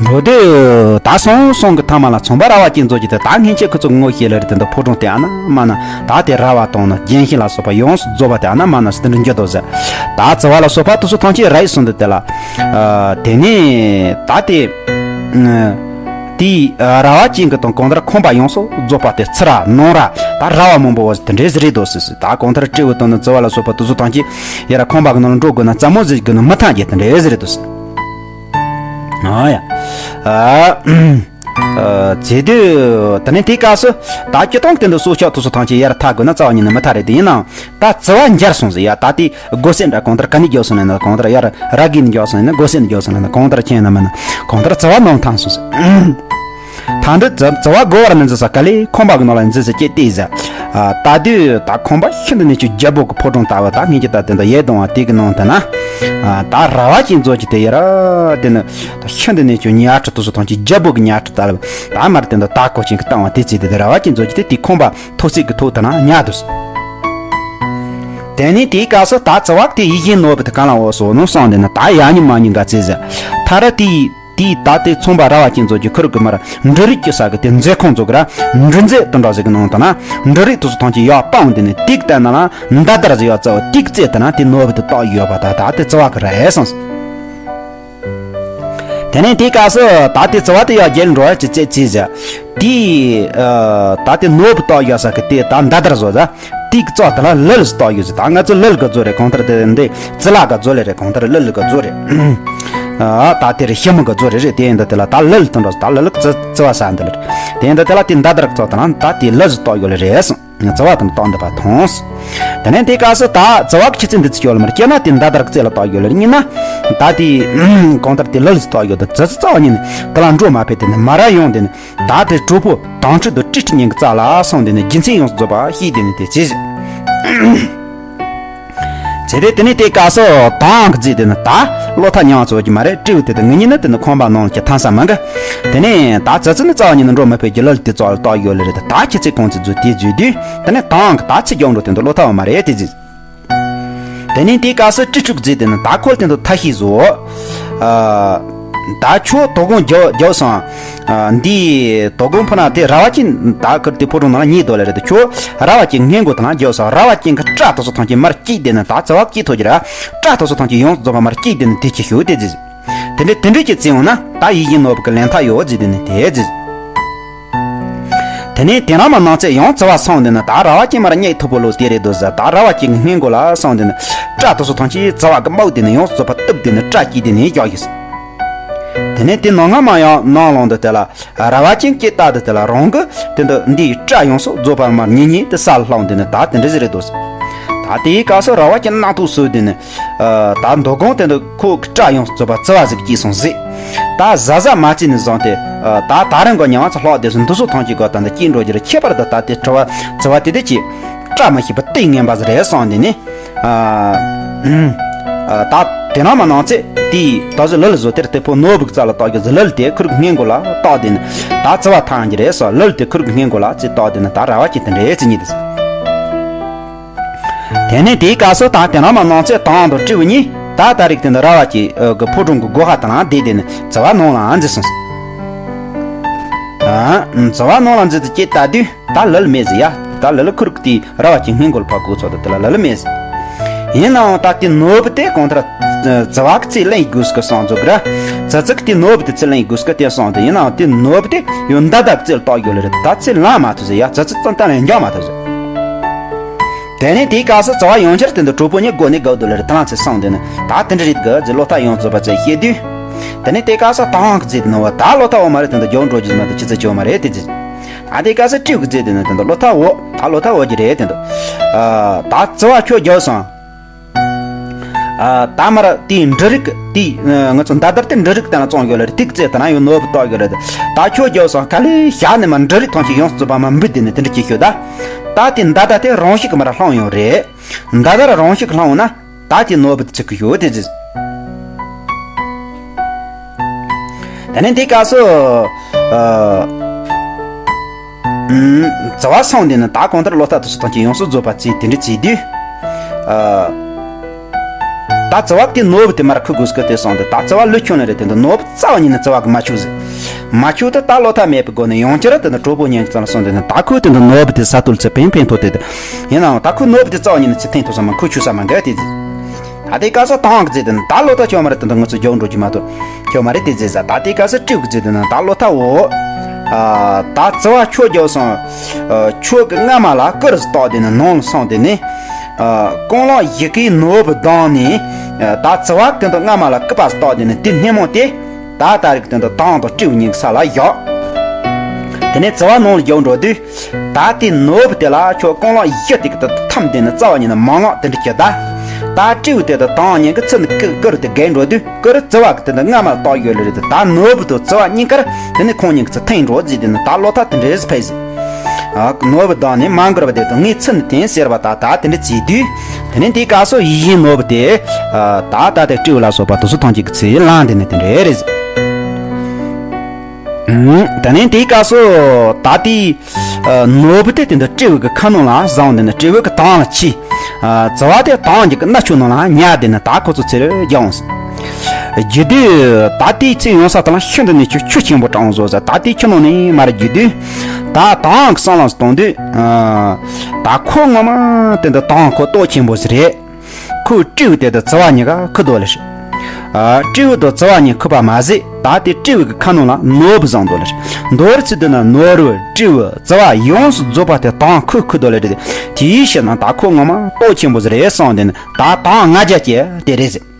འགྲོ་དུས་ད་སོང་སོང་གི་ཐ་མ་ལ་ཚོང་པ་ར་བ་ཅན་ཚོ་གི་དེ་ད་སྔན་ཆད་ཁོ་ཚོ་ངོ་ཤེས་ལ་རེད། དེ་འདི་ཕོ་བྲང་དེ་ཨ་ན་མ་ན་ད་དེ་ར་བ་དང་ན་རྒྱན་ཤིང་ལ་སོགས་པ་ཡོངས་སུ་རྫོགས་པ་དེ་ཨ་ན་མ་ན་སི་དེ་འདྲ་འགྱུར་དོ་ཟེར། ད་བྱ་བ་ལ་སོགས་པ་དུ་སོ་ཐང་ཆེ་ར་ཡི་སོང་དུ་དེ་ལ། ཨ། དེ་ནས་ད་དེ། དེའི་ར་བ་ཅན་གྱི་དང་གང་ལྟར་ཁང་པ་ཡོངས་སུ་རྫོགས་པ་དེ་ཚུ་ར་ནང་ར་ད་ར་བ་མང་པོ་བ་ཟེར་དེ་འདྲས་ཟེར་རེད་དོ་ཟེར་ཟེར། ད་གང་ལྟར་སྤྲེའུ་དང་ནི་བྱ་བ་ལ་སོགས་པ་དུ་སོ་ཐང་ཆེ་ཡ་ར་ཁང་པ་གི་ནང་ལ་འགྲོ་དགོས་ན་རྩ་མོ་ཟིག་གི་ནང་མི་ཐང་རྒྱས་དེ་འདྲས་ཟེར་རེད་དོ་ཟེར། ཨ་ཡ། ཨ། ཨ། བྱེད་དུས་དེ་ནས་དེའི་སྐབས་སུ་ད་སྤྱི་བཏང་དེ་འདི་སྲོག་ཆགས་དུ་སོ་ཐང་ཆེ་ཡ་ར་ཐག་དགོས་ན་རྩ་བ་ཉིད་ནས་མི་ཐག་རེད། དེ་ཡིན་ནའང་ད་བྱ་བ་འབྱར་སོང་ཟེར་ཡ། ད་དེ་སྒོ་སེ་འདྲ་གང་ལྟར་ག་ནས་རྒྱག་སོང་ན་ན་གང་ལྟར་ཡར་ར་གི་ནས་རྒྱག་སོང་ན་ན་སྒོ་སེ་ནས་རྒྱག་སོང་ན་ན་གང་ལྟར་ཁྱེད་ན་མིན་ན་གང་ལྟར་བྱ་བ་ནང་ཐང་སོང་ཟེར། ད་འདི་བྱ་བྱ་བ་སྒོ་བར་ནས་འཛུལ་ས་ག་ལེ་ཁང་པ་གི་ནང་ལ་འཛུལ་ས་སྐྱེ་ལྟས་ཟེར། ཨ། ད་དུས་ད་ཁང་པ་ཤིན་ཏུ་ནས་ཆུ་རྒྱལ་པོ་གི་ཕོ་བྲང་ལྟ་བུ་ད་ངེད་ཀྱི་ད་དེ་འདྲ་ཡས་གཏོང་བ་དེ་གི་ནང་དུ་ན། ཨ། ད་ར་བ་ཅན་ཚོ་གི་དེ་ཡ་ར་དེ་ནི་ད་ཤིན་ཏུ་ནས་ཆུ་ཉ་ཁྲི་དུ་སོ་ཐང་ཆེ་རྒྱལ་པོ་གི་ཉ་ཁྲི་ལྟ་བུ་ད་མར་དེ་འདྲ་ད་གོ་ཆེན་གི་བཏང་བ་དེ་ཚེ་དེ་དེ་ར་བ་ཅན་ཚོ་གི་དེ་དེ་ཁང་པ་ཐོག་སེ་གི་ཐོག་ད་ན་ཉ་དུ་སོ། དེ་ནས་དེའི་སྐབས་སུ་ད་བྱ་བ་དེ་ཡིད་བཞིན་ནོར་བུ་དེ་གང་ལ་འོ་སོ་ནོ་སོང་དེ་ན་ད་ཡ་ཉི་མ་ཉི་འགའ་ཚེ་ཟེར། ཐ་ར་དེའི་ དེའི་ད་དེ་ཚོང་པ་ར་བ་ཅན་ཚོ་གི་ཁུར་གི་མར་འབྲུ་རིགས་ཀྱི་ས་གི་དེ་མཛེས་ཁང་ཚོ་གི་ར་འབྲུ་མཛེས་དུ་འདྲ་ཟིག་གི་ནང་དུ་ན་འབྲུ་རིགས་དུ་སུ་ཐང་ཅི་ཡག་པའང་དེ་ནི་ཏིག་བལྟས་ན་ལ་མདའ་དར་ཟིག་ཡག་རྩ་བ་ཏིག་བཙལ་ད་ན་དེ་ནོར་བུ་དེ་བཏགས་ཡོད་པ་ད་ད་དེ་རྩ་བ་གི་ར་ཨེ་སོང་། དེ་ནས་དེའི་སྐབས་སུ་ད་དེ་རྩ་བ་དེ་ཡག་རྒྱལ་འགྲོ་བ་ཅི་བཙལ་ཅི་ཟེར། དེའི་ད་དེ་ནོར་བུ་བཏགས་ཡོད་ས་གི་དེ་ད་མདའ་དར་བཟོ་ཟ། དེའི་རྩ་དེ་ལ་ལུལ་བཏགས་ཡོད་ཟེར། ད་ང་ཚོ་ལུལ་གི་རྫོ་རེད། གང་ལྟར་དེ་འདི་རྩི་ལ་གི་རྫོ་ལེ་རེད། གང་ལྟར་ལུལ་གི་རྫོ་རེད། ཨ་ད་དེ་རེད། ཞི་མོ་གི་རྫོ་རེད་རེད། དེ་ཡིན་ད་དེ་ལ་ད་ལུལ་དང་འདྲ་ཟེར། ད་ལུལ་གི་རྩི་རྩི་བ་ས་འདི་ལ་རེད། དེ་ཡིན་ད་དེ་ལ་དེ་མདའ་དར་གི་རྩ་དེ་ལ་ད་དེ་ལུལ་བཏགས་ཡོད་ལེ་རེད་སོང་། རྩ་བ་དང་བཏགས་འདི་པ་མཐོང་། དེ་ནས་དེའི་སྐབས་སུ་ད་རྩ་བ་གི་ཆུ་ཚད་འདི་ཚོ་ཡོད་ལ་མར་སྐྱེ་ན་དེ་མདའ་དར་གི་རྩེ་ལ་བཏགས་ཡོད་ལེ་རེད། ཡིན་ན་ད་དེ་གང་ལྟར་དེ་ལུལ་བཏགས་ཡོད་ད་རྩི་རྩི་རྩ་བ་ཉིད་ནས་དེ་ལ་འགྲོ་མ་ཕེབས། དེ་ནས་མ་ར་ཡོང་དེ་ནས། ད་དེ་གྲོགས་པོ་དྭངས་ཁྲིད་དུ་ཀྲི་ཀྲི་ཉིན་གྱི་རྩ་ལ་སོང་དེ་ནས་རྒྱུ་མཚན་ཡོངས་སུ་རྫོགས་པ་ཤེས་དེ་ནས་དེ་ཅི་ཟེར། ཚེ་དེ་དེ་ནས་དེ་སྐབས་སུ་དྭངས་གི་རྫས་དེ་ནི་ད་བློ་ཐག་ཉེ་བ་ཚོ་གི་མ་རེད། སྤྲེའུ་དེ་དེ་ངེད་གཉིས་ནི་དེ་ནི་ཁང་པ་ནང་གི་ཐང་ས་མང་གི། དེ་ནས་ད་ཙི་ཙི་ནི་རྩ་བ་ཉིད་ནི་འགྲོ་མི་ཕོད་ཀྱི་ལུལ་དེ་རྩ་བ་ལ་བཏགས་ཡོད་ལེ་རེད། ད་ཁྱི་ཚེ་གང་ཚེ་རྫུ་དེ་རྫུས་དུས་དེ་ནས་དྭངས་གི་ད་ཚེ་རྒྱག་འགྲོ་དེ་འདུག་བློ་ཐག་བ་མ་རེད་དེ་རྫུས། དེ་ནས་དེའི་སྐབས་སུ་ཀྲི་ཀྲུག་རྫས་དེ་ནི་ད་ཁོལ་དེ་འདུག་ཐ་ཤི་བཟོ། ཨ། ད་ཁྱོད་དོ་དགོང་རྒྱབ་རྒྱབ་སོང་། ཨ། འདི་དོ་དགོང་ཕུ་ན་དེ་ར་བ་ཅན་ད་ཁུར་དེ་ཕོ་བྲང་ནང་ལ་ཉལ་དོ་ལེ་རེད། དེ་ཁྱོད་ར་བ་ཅན་སྔས་མགོ་དང་རྒྱབ་སོང་། ར་བ་ཅན་གི་སྐྲ་དོ་སོ་ཐང་ཅན་མར་སྐྱིད་དེ་ནི་ད་རྩ་བ་སྐྱིད་ཐོ་རྒྱུ་ར་སྐྲ་དོ་སོ་ཐང་ཅན་ཡོངས་རྫོགས་པ་མར་སྐྱིད་དེ་ནི་དེ་ཁྱི་ཤོད་དེ་རྫས། དེ་འདྲའི་དེ་འདྲའི་གྱི་བརྩི་འོང་ན་ད་ཡིད་བཞིན་ནོར་བུ་གི་ལན་ཐག་ཡོད་རྫས་དེ་ནི་དེ་རྫས། དེ་ནས་དེ་རང་མ་ནང་ཚེ་ཡང་རྩ་བ་སོང་དེ་ནི་ད་ར་བ་ཅན་མར་སྙེག་ཐུབ་པོ་ལོ་དེ་རེད་དོ་ཟེར། ད་ར་བ་ཅན་གྱི་སྔས་མགོ་ལ་སོང་དེ་ནི་སྐྲ་དོ་སོ་ཐང་ཅན་རྩ་བ་གི་མའུ་དེ་ནི་ཡོངས་སུ་རྫོགས་པ་གཏུབ་དེ་ནི་སྐྲ་སྐྱིད་དེ་ནི་རྒྱག་ཡོད་ཟེར། དེ་ནས་དེ་ནང་ང་མ་ཡང་ནང་ལོང་དུ་དེ་ལ་ར་བ་ཅན་གྱི་རྟ་དུ་དེ་ལ་རང་གི་དེ་འདུག་འདིའི་སྐྲ་ཡོངས་སུ་རྫོགས་པ་མར་ཉིན་ཉིན་དུ་ས་ལ་ལྷུང་དེ་ནི་ད་དེ་འདྲ་ཟིག་རེད་དོ་ཟེར། ད་དེའི་སྐབས་སུ་ར་བ་ཅན་རྣག་ཐུག་སོས་དེ་ནི། ཨ། ད་མདོ་སྒང་དེ་འདུག་ཁོ་གི་སྐྲ་ཡོངས་སུ་རྫོགས་པ་རྩི་བ་ཟིག་སྐྱེས་སོང་ཟིག། ད་གཟའ་གཟའ་མ་བརྩིས་ནས་བཟུང་སྟེ། ཨ། ད་ད་རིང་གི་ཉི་མ་ཚོ་ལྷག་དེ་སུ་འདུ་སོ་ཐང་གི་སྒོ་དང་དུ་སྐྱེས་འགྲོ་རྒྱུ་རེད། ཁྱད་པར་དུ་ད་དེ་རྩི་བ་རྩི་བ་དེ་དེ་ཀྱི་སྐྲ་མི་ཤེས་པ་ཏིག་ངན་པ་ཟིག་རེད་སོང་དེ་ནི། ཨ། ཨ། ད་དེ་རང་མ་ནང་ཚེ་དེའི་ད་གཟི་ལུལ་བཟོ་དེར་དེ་ཕོ་ནོར་བུ་རྩ་ལ་བཏགས་ཀྱི་གཟི་ལུལ་དེ་ཁུར་གི་སྔས་མགོ་ལ་བཏགས་དེ་ནི་ད་རྩི་བ་ཐང་གི་རེད་སོང་། ལུལ་དེ་ཁུར་གི་སྔས་མགོ་ལ་རྩི་བཏགས་དེ་ནི་ད་ར་བ་ཅན་དེ་འདྲ་རྩི་ཉིད་དེ། དེ་ནས་དེའི་སྐབས་སུ་ད་དེ་རང་མ་ནང་ཚེ་དྭངས་དང་སྤྲེའུ་གཉིས་ད་ད་རིག་དེ་འདི་ར་བ་ཅན་གི་ཕོ་བྲང་གི་སྒོ་ཁ་དང་བསྡད་དེ་ནི་རྩི་བ་ནང་ལ་འཛུལ་སོང་ཟེར། ཨ། རྩི་བ་ནང་ལ་འཛུལ་དུ་སྐྱེས་ལྟ་དུས་ད་ལུལ་མེད་ཟེར་ཡ། ད་ལུལ་ཁུར་གི་དེ་ར་བ་ཅན་སྔས་མགོ་ལ་ཕར་སྒུག་ཚོད་དུ་དེ་ལ་ལུལ་མེད་ཟེར། ཡིན་ནའང་ད་དེ་ནོར་བུ་དེ་གང་ལྟར་རྩི་བ་གི་ཚེ་ལེན་དགོས་སྐུ་སོང་ཚོད་གི་ར། རྩི་ཚིག་དེ་ནོར་བུ་དེ་ཚེ་ལེན་དགོས་སྐུ་དེ་སོང་དེ་ཡིན་ནའང་དེ་ནོར་བུ་དེ་ཡོད་མདའ་དར་གི་རྩེ་ལ་བཏགས་ཡོད་ལེ་རེད། ད་ཚེ་ལང་མ་ཐུབ་ཟེར་ཡ། རྩི་ཚིག་ཙམ་ལྟ་ལེན་འཇག་མ་ཐུབ་ཟེར། དེ་ནས་དེའི་སྐབས་སུ་རྩི་བ་ཡང་བསྐྱར་དེ་འདི་གྲོགས་པོ་གཉིས་སྒོ་ནས་སྒུག་དུ་ལེ་རེད། ཐང་ཚེ་སོང་དེ་ནི་ད་དེ་འདྲ་རེད་གི་ཟེར་བློ་ཐག་ཡོངས་རྫོགས་པ་ཚེ་བཤད་དུས། དེ་ནས་དེའི་སྐབས་སུ་དྭངས་གི་རྫས་དེ་ནི་བ་ད་བློ་ཐག་འོ་མ་རེད། དེ་འདི་རྒྱག་འགྲོ་རྒྱུ་མ་གཏོགས་ཅི་ཚེ་ཆེ་བ་མ་རེད་དེ་རྫས། ད་དེའི་སྐབས་སུ་སྤྲེའུ་གི་རྫས་དེ་ནི་དེ་འདི་བློ་ཐག་འོ་ད་བློ་ཐག་འོ་གི་རེད་དེ་འདི། ཨ། ད་རྩི་བ་ཁྱོད་རྒྱག་སོང་། ཨ། ད་མར་དེའི་འབྲུ་རིགས་དེའི་ང་ཚོ་མདའ་དར་དེ་འབྲུ་རིགས་དེ་ན་བཙོང་ཡོད་ལེ་རེད། ཏིག་ཙེ་དེ་ན་ཡོད་ནོར་བུ་བཏགས་ཡོད་ལེ་རེད། ད་ཁྱོད་རྒྱག་སོང་། ག་ལེ་ཞག་ནས་མར་འབྲུ་རིགས་ཐོན་གྱི་ཡོངས་སུ་རྫོགས་པ་མར་འབུད་དེ་ནི་དེ་འདྲ་ཅིག་ཤོད་ད། ད་དེ་མདའ་དར་དེ་རང་བཞིན་གྱི་མར་ལྷུང་ཡོང་རེད། མདའ་དར་རང་བཞིན་གྱི་ལྷུང་ན་ད་དེ་ནོར་བུ་དེ་ཚིག་གི་ཡོད་དེ་ཟེར། དེ་ནས་དེའི་སྐབས་སུ། ཨ། ཨུམ། རྩི་བ་སོང་དེ་ནི་ད་གང་ལྟར་བློ་ཐག་དུ་སུ་ཐང་ཅན་ཡོངས་སུ་རྫོགས་པ་ཚེ་དེ་འདྲ་བྱེད་དུས། ཨ། ད་རྩི་བ་དེ་ནོར་བུ་དེ་མར་ཁུ་དགོས་སྐུ་དེ་སོང་དེ་ད་རྩི་བ་ལུས་ཁྱོན་ནི་རེད། དེ་འདི་ནོར་བུ་རྩ་བ་ཉིད་ནས་རྩི་བ་གི་མ་ཆུག་ཟེར། མ་ཆུག་དེ་ད་བློ་ཐག་མེད་པའི་སྒོ་ནས་ཡང་བསྐྱར་དེ་འདི་གྲོགས་པོ་གཉིས་ཀྱི་རྩ་ལ་སོང་དེ་ནི་ད་ཁོས་དེ་འདི་ནོར་བུ་དེ་ས་སྟོད་ཚེ་ཕན་ཕན་ཐོགས་དེ་དེ། ཡིན་ནའང་ད་ཁོས་ནོར་བུ་དེ་རྩ་བ་ཉིད་ནས་ཚེ་ཐེན་ཐོགས་ས་མ་ཁུ་ཆུག་ས་མ་འགལ་དེ་ཟེར། ད་དེ་སྐབས་སུ་དྭངས་གི་རྫས་དེ་ནི་ད་བློ་ཐག་ཆོད་མ་རེད། དེ་འདི་ང་ཚོ་རྒྱག་འགྲོ་རྒྱུ་མ་གཏོགས་ཆོད་མ་རེད་དེ་ཟེར་ས། ད་དེ་སྐབས་སུ་སྤྲེའུ་གི་རྫས་དེ་ནི་ད་བློ་ཐག་འོ། ཨ། ད་རྩི་བ་ཁྱོད་རྒྱག་སོང་། ཨ། ཁྱོད་ཀྱི་རྔ་མ་ལ་སྐུ་རུ་བཏགས་དེ་ནི་ནང་ལ་སོང་དེ་ནི། ཨ། རྐང་ལག་བཞི་ཀའི་ནོར་བུ་ལྡང་ནས། ཨ། ད་རྩི་བ་དེ་འདི་རྔ་མ་ལ་སྐུ་པ་བཏགས་དེ་ནི་དེ་སྣེ་མོ་དེ། ད་ད་རིག་དེ་འདི་དྭངས་དང་སྤྲེའུ་གཉིས་ཀྱི་ས་ལ་བཞག་དེ་ནས་རྩི་བ་ནང་ལ་རྒྱག་འགྲོ་དུས། ད་དེ་ནོར་བུ་དེ་ལ་ཁྱོད་རྐང་ལག་བཞི་དེ་གི་དེ་འཐམ་དེ་ནི་རྩ་བ་ཉིད་ནས་མ་ངག་དེ་འདྲ་གྱུར་ད། ད་སྤྲེའུ་དེ་དང་དྭངས་ཉིན་གྱི་ཚུལ་ནི་ཀུ་ཀུ་རུ་དེ་བརྒལ་འགྲོ་དུས་ཀུ་རུ་རྩི་བ་གི་དེ་འདི་རྔ་མ་ལ་བཏགས་ཡོད་ལེ་རེད་དེ། ད་ནོར་བུ་དང་རྩི་བ་གཉིས་ཀར་དེ་ནི་ཁོང་གཉིས་ཀྱི་ཚུལ་ཐེངས་འགྲོ་རྫས་དེ་ནི་ད་བློ་ཐག་དེ་འདྲས་སུ་ཕེབས་ཟིན། ཨ། ནོར་བུ་ལྡང་ནས་མ་འགུལ་བ་དེ་དང་ངའི་ཚུལ་ནི་དེ་ཟེར་བ་ད་ད་དེ་འདྲ་བྱེད་དུས། དེ་ནས་དེའི་སྐབས་སུ་ཡིད་བཞིན་ནོར་བུ་དེ། ཨ། ད་ད་དེ་སྤྲེའུ་ལ་སོགས་པ་དུ་སུ་ཐང་གཅིག་གི་ཚེ་ལངས་དེ་ནི་དེ་འདྲས་རེད་ཟེར། ཨུམ། དེ་ནས་དེའི་སྐབས་སུ་ད་དེའི། ཨ། ནོར་བུ་དེ་དེ་འདི་སྤྲེའུ་གི་ཁ་ནང་ལ་བཟུང་དེ་ནི་སྤྲེའུ་གི་དྭངས་ལ་ཆས། ཨ། རྩི་བ་དེ་དྭངས་ཀྱི་རྣ་ཆུ་ནང་ལ་ཉར་དེ་ནི་ད་ཁོ་ཚོ་ཚེ་རུ་རྒྱག་འོང་ཟེར། རྒྱུ་དུས་ད་ལྟའི་ཚེ་ཡོང་ས་དེ་ལ་ཤིན་ཏུ་ནས་ཆུ་ཆུ་ཆེན་པོ་དྲངས་བཟོ་ཟེར། ད་ལྟའི་ཆུ་ནང་ནས་མར་རྒྱུ་དུས་ད་དང་གི་སང་ལངས་སུ་གཏོང་དུས། ད་ཁོ་ངོ་མ་དེ་འདི་དང་ཁོ་ལྟོ་ཆེན་པོ་ཟིག་རེད། ཁོས་སྤྲེའུ་དེ་དང་ཙི་བ་གཉིས་ཀ་ཁུ་དོ་ལེ་རེད། ཨ། སྤྲེའུ་དང་ཙི་བ་གཉིས་ཁུ་པ་མ་ཟད་ད་དེ་སྤྲེའུ་གི་ཁ་ནང་ལ་ནོར་བུ་བཟང་དོ་ལེ་རེད། མདོར་ཚིག་དུ་ན་ནོར་བུ་སྤྲེའུ་ཙི་བ་ཡོངས་སུ་རྫོགས་པ་དེ་དང་ཁོས་ཁུ་དོ་ལེ་རེད། དེའི་ཕྱིར་ན་ད་ཁོ་ངོ་མ་ལྟོ་ཆེན་པོ་ཟིག་རེད་བསམ་དེ་ནི་ད་དང་ང་རྒྱལ་སྐྱེ་དེ་རེད་ཟེར།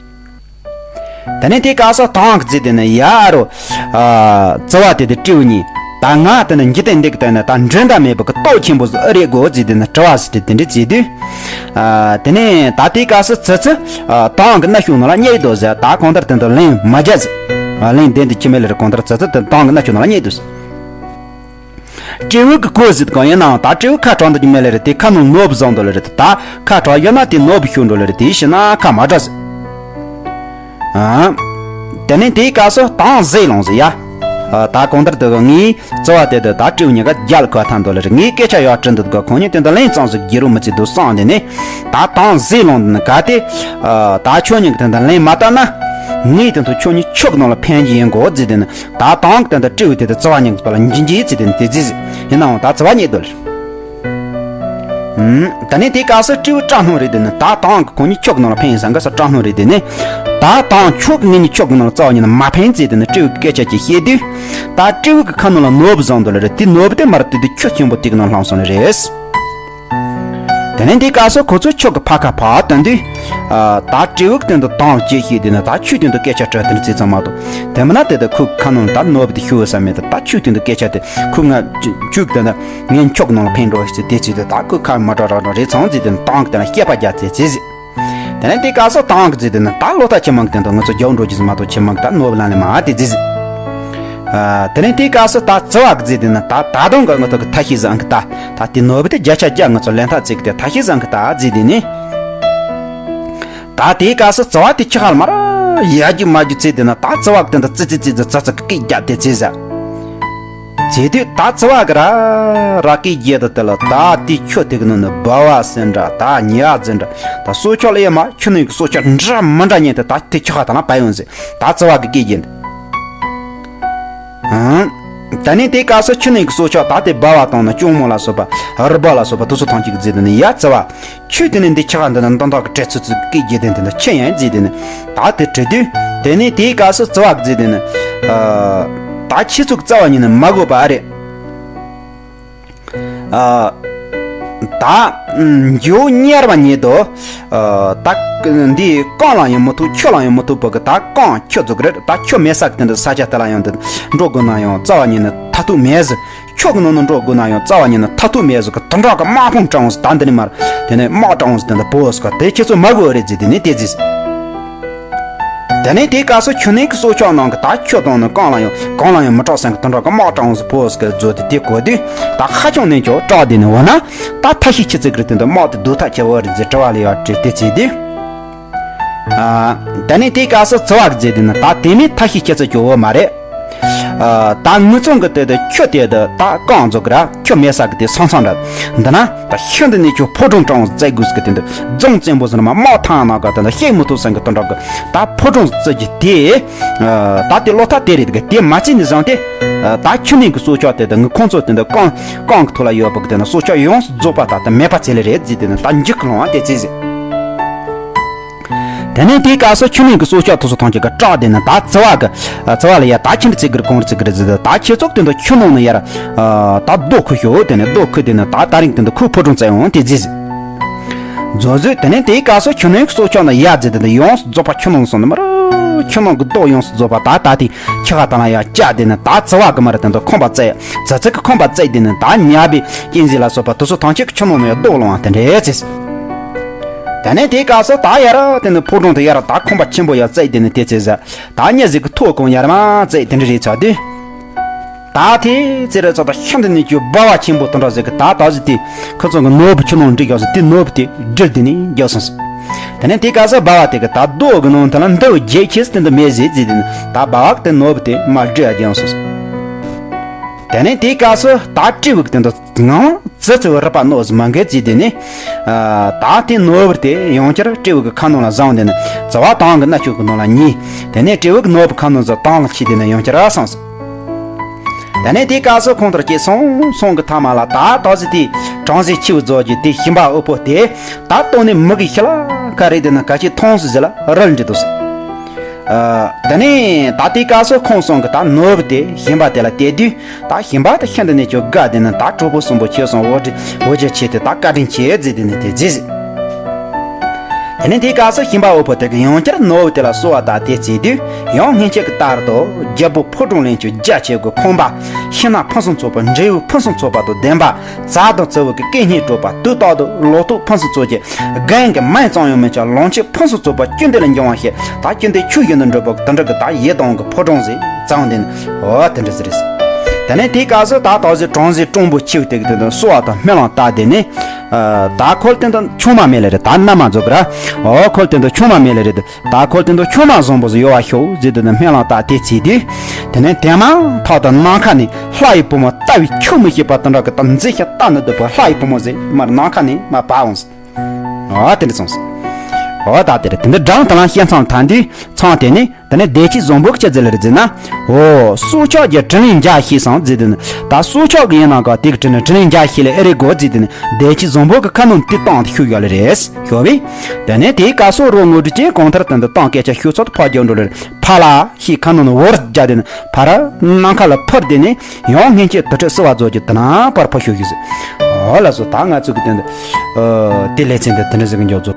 དེ་ནས་དེའི་སྐབས་སུ་དང་གི་ཙི་དེ་ནི་ཡ་རོ། ཨ། ཙི་བ་དེ་དེ་སྤྲེའུ་གཉིས། ད་ང་དེ་ནི་འཇིག་རྟེན་འདི་གི་སྟེང་ན་ད་འགྲན་ཟླ་མེད་པ་གི་ལྟོ་ཆེན་པོ་ཟིག་ཨེ་རེད་གོ་ཙི་དེ་ནི་དྲི་བ་ཟིག་དེ་དེ་འདྲ་བྱས་དུས། ཨ། དེ་ནས་ད་དེའི་སྐབས་སུ་ཙི་ཙི། ཨ། དང་གི་སྣ་ཤུག་ནང་ལ་བསྙེགས་འདུག་ཟེར། ད་གང་ལྟར་དེ་འདི་ལན་མ་རྒྱག་ཟེར། ཨ། ལན་བདེན་དུ་ཁྱི་མེད་ལ་རེ་གང་ལྟར་ཙི་ཙི་དེ་དང་གི་སྣ་ཤུག་ནང་ལ་བསྙེགས་འདུག་ཟེར། སྤྲེའུ་གི་གོ་ཟིག་གང་ཡིན་ནའང་ད་སྤྲེའུ་ཁ་གྲག་འདུག་རྒྱུ་མེད་ལེ་རེད། དེ་ཁ་ནང་ནོར་བུ་བཟང་འདུག་ལེ་རེད། ད་ཁ་གྲག་ཡོད་ན་དེ་ནོར་བུ་ཤོར་འགྲོ་ལེ་རེད། དེའི་ཕྱིར་ན་ཁ་མ་གྲག་ཟིག་ཨ། དེ་ནས་དེའི་སྐབས་སུ་དང་ཟས་ལོངས་ཟིག་ཡ། ཨ། ད་གང་ལྟར་དུ་ངའི་ཙི་བ་དེ་དུ་ད་སྤྲེའུ་གཉིས་ཀ་རྒྱལ་ཁ་ཐང་འདུག་ལེ་རེད། ངའི་སྐད་ཆ་ཡག་དྲི་འདུག་ག་ཁོང་གཉིས་དེ་འདི་ལན་ཙང་ཟིག་རྒྱུ་རུ་མི་བརྩི་འདུག་བསམ་དེ་ནས་ད་དང་ཟས་ལོངས་འདི་ནི་ག་དེ། ཨ། ད་ཁྱོད་གཉིས་ཀྱི་དེ་འདི་ལན་མ་བཏབ་ན། ངས་དེ་ཚོ་ཁྱོད་གཉིས་ཆུ་གི་ནང་ལ་འཕེན་གྱི་ཡིན་གོ་ཟེར་དེ་ནི། ད་དང་གི་དེ་འདྲ་སྤྲེའུ་དེ་དང་ཙི་བ་གཉིས་ཀྱི་བར་ལ་འཇིགས་འཇིགས་ཚེ་དེ་ནི་དེ་རྫི་ཟིག་ཡིན་ནའང་ད་ཙི་བ་རྙེད་དོ་ལེ། ཨུམ། ད་ནི་དེའི་སྐབས་སུ་སྤྲེའུ་སྐྲག་སྣང་རེད་དེ་ནི་ད་དང་གི་ཁོང་གཉིས་ཁྱོ་གི་ནང་ལ་འཕེན་ཡིན་ས་འགའ་ས་སྐྲག་སྣང་རེད་དེ་ནི། ད་དང་ཁྱོ་གི་ངེད་གཉིས་ཁྱོ་གི་ནང་ལ་ཙི་བ་གཉིས་ནི་མ་འཕེན་ཟེར་དེ་ནི་སྤྲེའུ་གི་སྐད་ཆ་ཅིག་བཤད་དུས། ད་སྤྲེའུ་གི་ཁ་ནང་ལ་ནོར་བུ་བཟང་དོ་ལེ་རེད། དེ་ནོར་བུ་དེ་མར་དེ་དུས་ཁྱོ་ཆེན་པོ་དེ་གི་ནང་ལྷུང་སོང་ནི་རེད། དེ་ནས་འདིའི་སྐབས་སུ་ཁོ་ཚོ་ཆུ་གི་ཕར་ཁ་ཕར་བཏོན་དུས། ཨ། ད་སྤྲེའུ་གི་སྟེང་དུ་དང་ཅེས་ཤེས་དེ་ནི་ད་ཆུ་སྟེང་དུ་སྐད་ཆ་དྲི་དེ་ནི་ཙི་ཙམ་མ་གཏོགས། དེ་མིན་ན་དེ་དུ་ཁོའི་ཁ་ནང་ད་ནོར་བུ་དེ་ཤོར་ས་མེད་དུ་ད་ཆུ་སྟེང་དུ་སྐད་ཆ་དེ་ཁོ་ང་ཆུ་གི་སྟེང་དུ་ངས་ཆུ་གི་ནང་ལ་འཕེན་འགྲོ་ཞེས་དེ་ཚིག་དེ་ད་ཁོའི་ཁ་མ་གྲག་རག་རག་རེད་ཚང་ཙི་དེ་ནི་དང་གི་སྟེང་ལ་སྐྱེས་པ་རྒྱ་ཙེ་ཙེ་ཟིག་དེ་ནས་དེའི་སྐབས་སུ་དང་གི་ཙི་དེ་ནི་ད་ལོ་ཐ་ཆེ་མང་གི་སྟེང་དུ་ང་ཚོ་རྒྱབ་འགྲོ་རྒྱུ་ཟིག་མ་གཏོགས་ཆེ་མང་གི་ད་ནོར་བུ་ལ་ལས་མ་དེ་ཙི་ཟིག་ཨ། དེ་ནས་དེའི་སྐབས་སུ་ད་ཙི་བ་གི་ཙི་དེ་ནི་ད་ད་དུང་གི་ང་ཚོ་གི་ཐ་ཤི་བཟང་གི་ད། ད་དེ་ནོར་བུ་དེ་བརྒྱ་ཆ་བརྒྱ་ང་ཚོ་ལན་ཐག་བཅད་གི་དེ་ཐ་ཤི་བཟང་གི་ད་ཟེར་དེ་ནི། ད་དེའི་སྐབས་སུ་ཙི་བ་དེ་ཁྱི་ཁ་ལ་མར་ཡ་རྒྱུ་མ་རྒྱུ་ཙི་དེ་ན་ད་ཙི་བ་གི་དེ་འདི་ཙི་ཙི་ཙི་ཙི་ཙི་ཙི་གི་སྐད་རྒྱབ་དེ་ཙི་ཟ། ཙི་དུས་ད་ཙི་བ་གི་ར་ར་སྐད་རྒྱབ་དེ་དེ་ལ་ད་དེ་ཁྱོ་དེ་གི་ནང་ནས་སྦ་བ་ཟེར་འདྲ་ད་ཉ་ཟེར་འདྲ་ད་སྲོག་ཆགས་ལ་ཡ་མ་ཁྱི་ནང་གི་སྲོག་ཆགས་འདྲ་མི་འདྲ་ཉན་དེ་ད་དེ་ཁྱི་ཁ་ད་ལ་བ་ཡོང་ཟེར་ད་ཙི་བ་གི་སྐད་རྒྱབ་འདི། ཨང་། ད་ནི་དེའི་སྐབས་སུ་ཁྱི་ནང་གི་སྲོག་ཆགས་ད་དེ་སྦ་བ་དང་ན་གཅུང་མོ་ལ་སོགས་པ་རུ་སྦ་ལ་སོགས་པ་དེ་ཚོ་ཐམས་ཅད་ཀྱིས་ཙི་དེ་ནི་ཡ་ཙི་བ། ཁྱོད་དེ་ནི་འདི་ཁྱི་ཁ་འདི་ན་འདི་འདྲ་གི་བྲེལ་ཚུབ་ཚུབ་སྐད་རྒྱབ་དེ་འདི་ན་ཁྱི་ཡན་ཙི་དེ་ནི་ད་དེ་བྲེལ་དུས་དེ་ནི་དེའི་སྐབས་སུ་ཙི་བ་གི་ཙི་དེ་ནི། ད་ཁྱི་ཚོ་གི་ཙི་བ་ཉིད་ནི་མ་དགོས་པ་ཨ་རེད། ཨ། ད་འཇོ་གཉེར་བ་ཉིད་དུ། ཨ། ད་འདི་རྐང་ལ་ཡང་མི་ཐུག་ཆུ་ལ་ཡང་མི་ཐུག་པ་གི་ད་རྐང་ཁྱི་ཚོ་གི་རེད། ད་ཁྱི་མེད་ས་གི་དེ་འདྲ་ས་ཆ་དེ་ལ་ཡང་འདི་འགྲོ་དགོས་ན་ཡང་རྩ་བ་ཉིད་ནས་མཐར་ཐུག་མེད་ཟེར། ཁྱི་གི་ནང་ནས་འགྲོ་དགོས་ན་ཡང་རྩ་བ་ཉིད་ནས་མཐར་ཐུག་མེད་ཟེར་གི་དེ་འདྲ་གི་དམག་དཔུང་དྲངས་ཟེར། ད་འདི་ནས་མར་དེ་ནས་དམག་དྲངས་ཟེར་དེ་འདྲ་བོ་ཟེར་གི་དེ་ཁྱེད་ཚོ་མ་དགོས་རེད་ཟེར་དེ་ནས་དེ་ཟེར། དེ་ནས་དེའི་སྐབས་སུ་ཁྱི་ནང་གི་སྲོག་ཆགས་ནང་གི་ད་ཁྱི་དང་ནི་རྐང་ལ་ཡང་གང་ལ་ཡང་མི་སྐྲག་སེང་གི་དེ་འདྲ་གི་དམག་དྲངས་ཟེར་བོ་ཟེར་གི་བཟོ་དེ་དེ་གོ་དུས་ད་ཧ་ཅང་ནས་ཀྱང་སྐྲག་དེ་ནས་འོ་ན། ད་ཐ་ཤི་ཁྱི་ཚིག་གི་དེ་འདྲ་དམག་དེ་སྡུག་ཐག་ཆེ་བོ་རེད་ཟེར་དྲི་བ་ལ་ཡང་དྲིས་ཏེ་བྱས་དུས། ཨ། ད་ནི་དེའི་སྐབས་སུ་ཙི་བ་གི་ཟེར་དེ་ནི་ད་དེ་མིན་ཐ་ཤི་ཁྱི་ཚིག་ཀྱི་འོ་མ་རེད། ཨ། ད་ངུ་ཚང་གི་དེ་དེ་ཁྱི་དེ་དེ་ད་རྐང་ཚོ་གི་ར་ཁྱི་མེད་ས་གི་དེ་སང་སང་འདྲ། འདི་ན་ད་ཤིན་ཏུ་ནས་ཁྱོད་ཕོ་བྲང་དྲང་བཙལ་དགོས་ཟེར་གི་དེ་འདི་རྫོང་བཙན་པོ་ཟེར་ན་མ་དམག་ཐང་ནང་གི་དེ་འདི་ཤེས་མི་ཐུབ་སང་གི་དེ་འདྲ་གི་ད་ཕོ་བྲང་བཙལ་གྱི་དེ། ད་དེ་ལོ་ཐ་དེ་རེད་གི་དེ་མ་བཙལ་ནས་བཟང་སྟེ། ད་ཁྱི་ནང་གི་སྲོག་ཆགས་དེ་དེ་ངུ་ཁོང་ཚོ་དེ་འདི་རྐང་རྐང་གི་ཐོག་ལ་ཡོད་པ་གི་དེ་ན་སྲོག་ཆགས་ཡོངས་སུ་རྫོགས་པ་ད་ལྟ་མེད་པ་བཙལ་ལེ་རེད་ཟེར་དེ་ནི་ད་འཇིགས་ཀྱི་ལོང་བ་དེ་བཙལ་ཟེར། དེ་ནས་དེའི་སྐབས་སུ་ཁྱི་ནང་གི་སྲོག་ཆགས་དེ་ཚོ་ཐམས་ཅད་ཀྱིས་སྐྲག་དེ་ནི་ད་ཙི་བ་གི་ཙི་བ་ལ་ཡ་ད་ཁྱི་འདི་ཚིག་གི་རེད་གང་རེད་ཚིག་གི་རེད་ཟེར་ད་ཁྱེད་ཚོ་དེ་འདི་ཁྱི་ནང་ནས་ཡར་ད་རྡོ་ཁུ་ཤོག་དེ་ནས་རྡོ་ཁུ་དེ་ནི་ད་ད་རིང་དེ་འདི་ཁོའི་ཕོ་བྲང་བཙལ་ཡོང་དེ་བཙལ་ཟེར། རྫོགས་རྫོགས་དེ་ནས་དེའི་སྐབས་སུ་ཁྱི་ནང་གི་སྲོག་ཆགས་ནི་ཡ་ཟེར་དེ་འདི་ཡོངས་སུ་རྫོགས་པ་ཁྱི་ནང་སོང་ནི་མ་རེད། ཁྱི་ནང་གི་རྡོ་ཡོངས་སུ་རྫོགས་པ་ད་ད་དེ་ཁྱི་ཁ་ད་ལ་ཡ་བཅག་དེ་ནི་ད་ཙི་བ་གི་མ་རེད་དེ་འདི་ཁང་པ་བཙལ་ཙི་ཙི་གི་ཁང་པ་བཙལ་དེ་ནི་ད་ཉ་པའི་གཅན་གཟན་ལ་སོགས་པ་དེ་ཚོ་ཐམས་ཅད་ཀྱིས་ཁྱི་ནང་ནས་ཡ་རྡོ་སློང་བ་དེ་འདྲ་བཙལ་ཟེར། དེ་ནས་དེའི་སྐབས་སུ་ད་ཡར་དེ་ནི་ཕོ་བྲང་དུ་ཡར་ད་ཁང་པ་ཆེན་པོ་ཡར་བཙལ་དེ་ནི་དེ་བཙལ་ཟེར། ད་ཉ་ཟིག་གི་ཐོག་གང་ཡར་མ་བཙལ་དེ་འདྲ་རེད་ཚར་དུས། ད་དེ་ཙི་རེ་ཚོ་ད་ཤིན་ཏུ་ནས་ཀྱི་སྦ་བ་ཆེན་པོ་དེ་འདྲ་ཟིག་གི་ད་ད་ཟིག་དེ་ཁོ་ཚོ་གི་ནོར་བུ་ཁྱི་ནང་འགྲིག་ཡོད་ཟིག་དེ་ནོར་བུ་དེ་སྒྲིལ་དེ་ནས་རྒྱག་སོང་ཟིག་དེ་ནས་དེའི་སྐབས་སུ་སྦ་བ་དེ་གི་ད་རྡོ་གི་ནང་དེ་ལ་འདི་བརྒྱད་ཁྱེར་དེ་འདི་མེད་ཟིག་ཟིག་དེ་ནི་ད་སྦ་བ་གི་དེ་ནོར་བུ་དེ་མ་སྒྲིལ་ཡ་རྒྱག་སོང་ཟིག་དེ་ནས་དེའི་སྐབས་སུ་ད་སྤྲེའུ་གི་དོན་དུ་ངང་ཙི་ཙི་བའི་རུས་པ་རྣོ་ཟིག་མ་འགལ་བརྩིས་དེ་ནས། ད་དེ་ནོར་བུ་དེ་ཡང་བསྐྱར་སྤྲེའུ་གི་ཁ་ནང་ལ་བཟུང་དེ་ནས་ཙི་བ་དང་གི་སྣ་ཆུ་གི་ནང་ལ་ཉལ། དེ་ནས་སྤྲེའུ་གི་ནོར་བུ་ཁ་ནང་ཙི་དྭངས་ལ་ཁྱེར་དེ་ནས་ཡང་བསྐྱར་སོང་ཟིག་དེ་ནས་དེའི་སྐབས་སུ་ཁོང་དུ་སྐྱེས་སོང་སོང་གི་ཐ་མ་ལ་ད་ད་ཟིག་དེ་བྲམ་ཟེ་ཆེ་བོ་རྫོགས་རྒྱུ་དེ་ཞིང་པ་དབུལ་པོ་དེ་ད་ལྟོ་ནས་མི་གི་ཤི་ལ་ཁ་རེད་དེ་ན་ག་ཅི་མཐོང་སུ་ཟེར་ལ་རལ་འདྲི་འདུག་ཟེར། ཨ། དེ་ནས་ད་དེའི་སྐབས་སུ་ཁོང་སོང་གི་ད་ནོར་བུ་དེ་ཞིང་པ་དེ་ལ་སྟེར་དུས། ད་ཞིང་པ་དེ་ཤིན་ཏུ་ནས་ཀྱང་དགའ་དེ་ནས་ད་གྲོགས་པོ་གསུམ་པོ་ཁྱེར་སོང་འོ་འདྲི་འོ་ཅག་ཆེ་དེ་ད་བཀའ་དྲིན་ཆེ་ཟེར་དེ་ནས་དེ་རྫི་ཟེར། དེ་ནས་དེའི་སྐབས་སུ་ཞིང་པ་དབུལ་པོ་དེ་གི་ཡང་བསྐྱར་ནོར་བུ་དེ་ལ་གསོལ་བ་དང་དེ་བརྩིས་དུས། ཡང་སྔན་ཆད་ཀྱི་ལྟར་དུ་རྒྱལ་པོ་ཕོ་བྲང་གླིང་ཆེན་རྒྱ་ཆེ་གི་ཁང་པ། ཤིང་ནགས་ཕུན་སུམ་ཚོགས་པ། འབྲས་བུ་ཕུན་སུམ་ཚོགས་པ་དང་ལྡན་པ། བྱ་དང་བྱིའུ་གི་སྐད་སྙན་སྒྲོག་པ། དུས་རྟག་ཏུ་ལོ་ཏོག་ཕུན་སུམ་ཚོགས་ཀྱི་རྒན་གྱི་མིང་ཙམ་ཡང་མེད་ཀྱང་ལོངས་སྤྱོད་ཕུན་སུམ་ཚོགས་པ་ཀུན་ཏུ་ལ་འབྱུང་བ་ཞིག་ད་ཀུན་ཏུ་ཆོས་བཞིན་དུ་འགྲུབ་པ་དེ་འདྲ་གི་ད་ཡིད་དྭངས་གི་ཕོ་བྲང་ཟིག་བཙལ་དེ་ནས་འོ་དེ་འདྲ་ཟིག་རེད། དེ་ནས་དེའི་སྐབས་སུ་ད་ད་གཟོད་བྲམ་ཟེ་སྤྲང་པོ་ཆེ་བོ་དེ་གི་དོན་དུ་གསོལ་བ་དང་སྨོན་ལམ་བཏབ་དེ་ནས། ད་ཁོ་ལ་དོན་དུ་ཆུང་མ་མེད་ལེ་རེད། ད་མནའ་མ་རྫོགས་གི་ར། འོ་ཁོ་ལ་དོན་དུ་ཆུང་མ་མེད་ལེ་རེད། ད་ཁོ་ལ་དོན་དུ་ཆུང་མ་བཟང་པོ་ཟིག་ཡོད་པ་ཤོག་ཟེར་དེ་ནས་སྨོན་ལམ་བཏབ་དེ་བྱས་དུས། དེ་ནས་དེ་མ་ཐག་ཏུ་ནམ་མཁའ་ནས་ལྷ་ཡི་བུ་མོ་ལྟ་བས་ཁྱབ་མི་ཤེས་པ་དེ་འདྲ་གི་ད་མཛེས་ཤིང་ལྟ་ན་སྡུག་པ་ལྷ་ཡི་བུ་མོ་ཟིག་མར་ནམ་མཁའ་ནས་མར་བབས་འོང་ཟེར། འོ་དེ་འདྲ་སོང་ཟེར། འོ་ད་དེ་རེད། དེ་འདྲ་སྦྲང་དེ་ལ་བཤད་མཚམས་ཐག་འདི་ཚང་དེ་ནས། དེ་ནས་བདེ་སྐྱིད་བཟང་པོ་གི་ཅི་ཟེར་ལེ་རེད་ཟེར་ན། འོ། སྲོག་ཆགས་ཀྱི་དྲིན་ལན་འཇལ་ཤེས་སམ་ཟེར་དེ་ནི། ད་སྲོག་ཆགས་ཀྱི་ཡིན་ན་ག་དེ་གི་དྲིན་ལན་དྲིན་ལན་འཇལ་ཤེས་ལེ་ཨེ་རེད་གོ་ཟེར་དེ་ནི། བདེ་སྐྱིད་བཟང་པོ་གི་ཁ་ནང་དེ་བཏང་དེ་ཤུགས་ཡོད་ལེ་རེད། ཤོ་བི། དེ་ནས་དེའི་སྐབས་སུ་རོགས་ངོ་སྤྲོད་ཀྱིས་གང་ལྟར་དོན་དུ་བཏང་སྐད་ཆ་ཤོད་ཚོད་ཕར་རྒྱག་འགྲོ་ལེ་རེད། ཕ་ལ་ཤེས་ཁ་ནང་ནས་འོར་རྒྱག་དེ་ནི་ཕར་ནམ་མཁའ་ལ་འཕུར་དེ་ནི་ཡང་སྔན་ཆད་དུར་ཁྲོད་བསིལ་བ་རྫོགས་ཀྱི་དེ་ན་པར་ཕར་ཤོད་ཤོད་ཟེར། འོ་ལགས་སོ། ད་ང་ཚོ་གི་དོན་དུ་ཨ་དེ་ལེ་ཚན་དེ་དེ་འདྲ་ཟིག་གི་མཇུག་རྫོགས།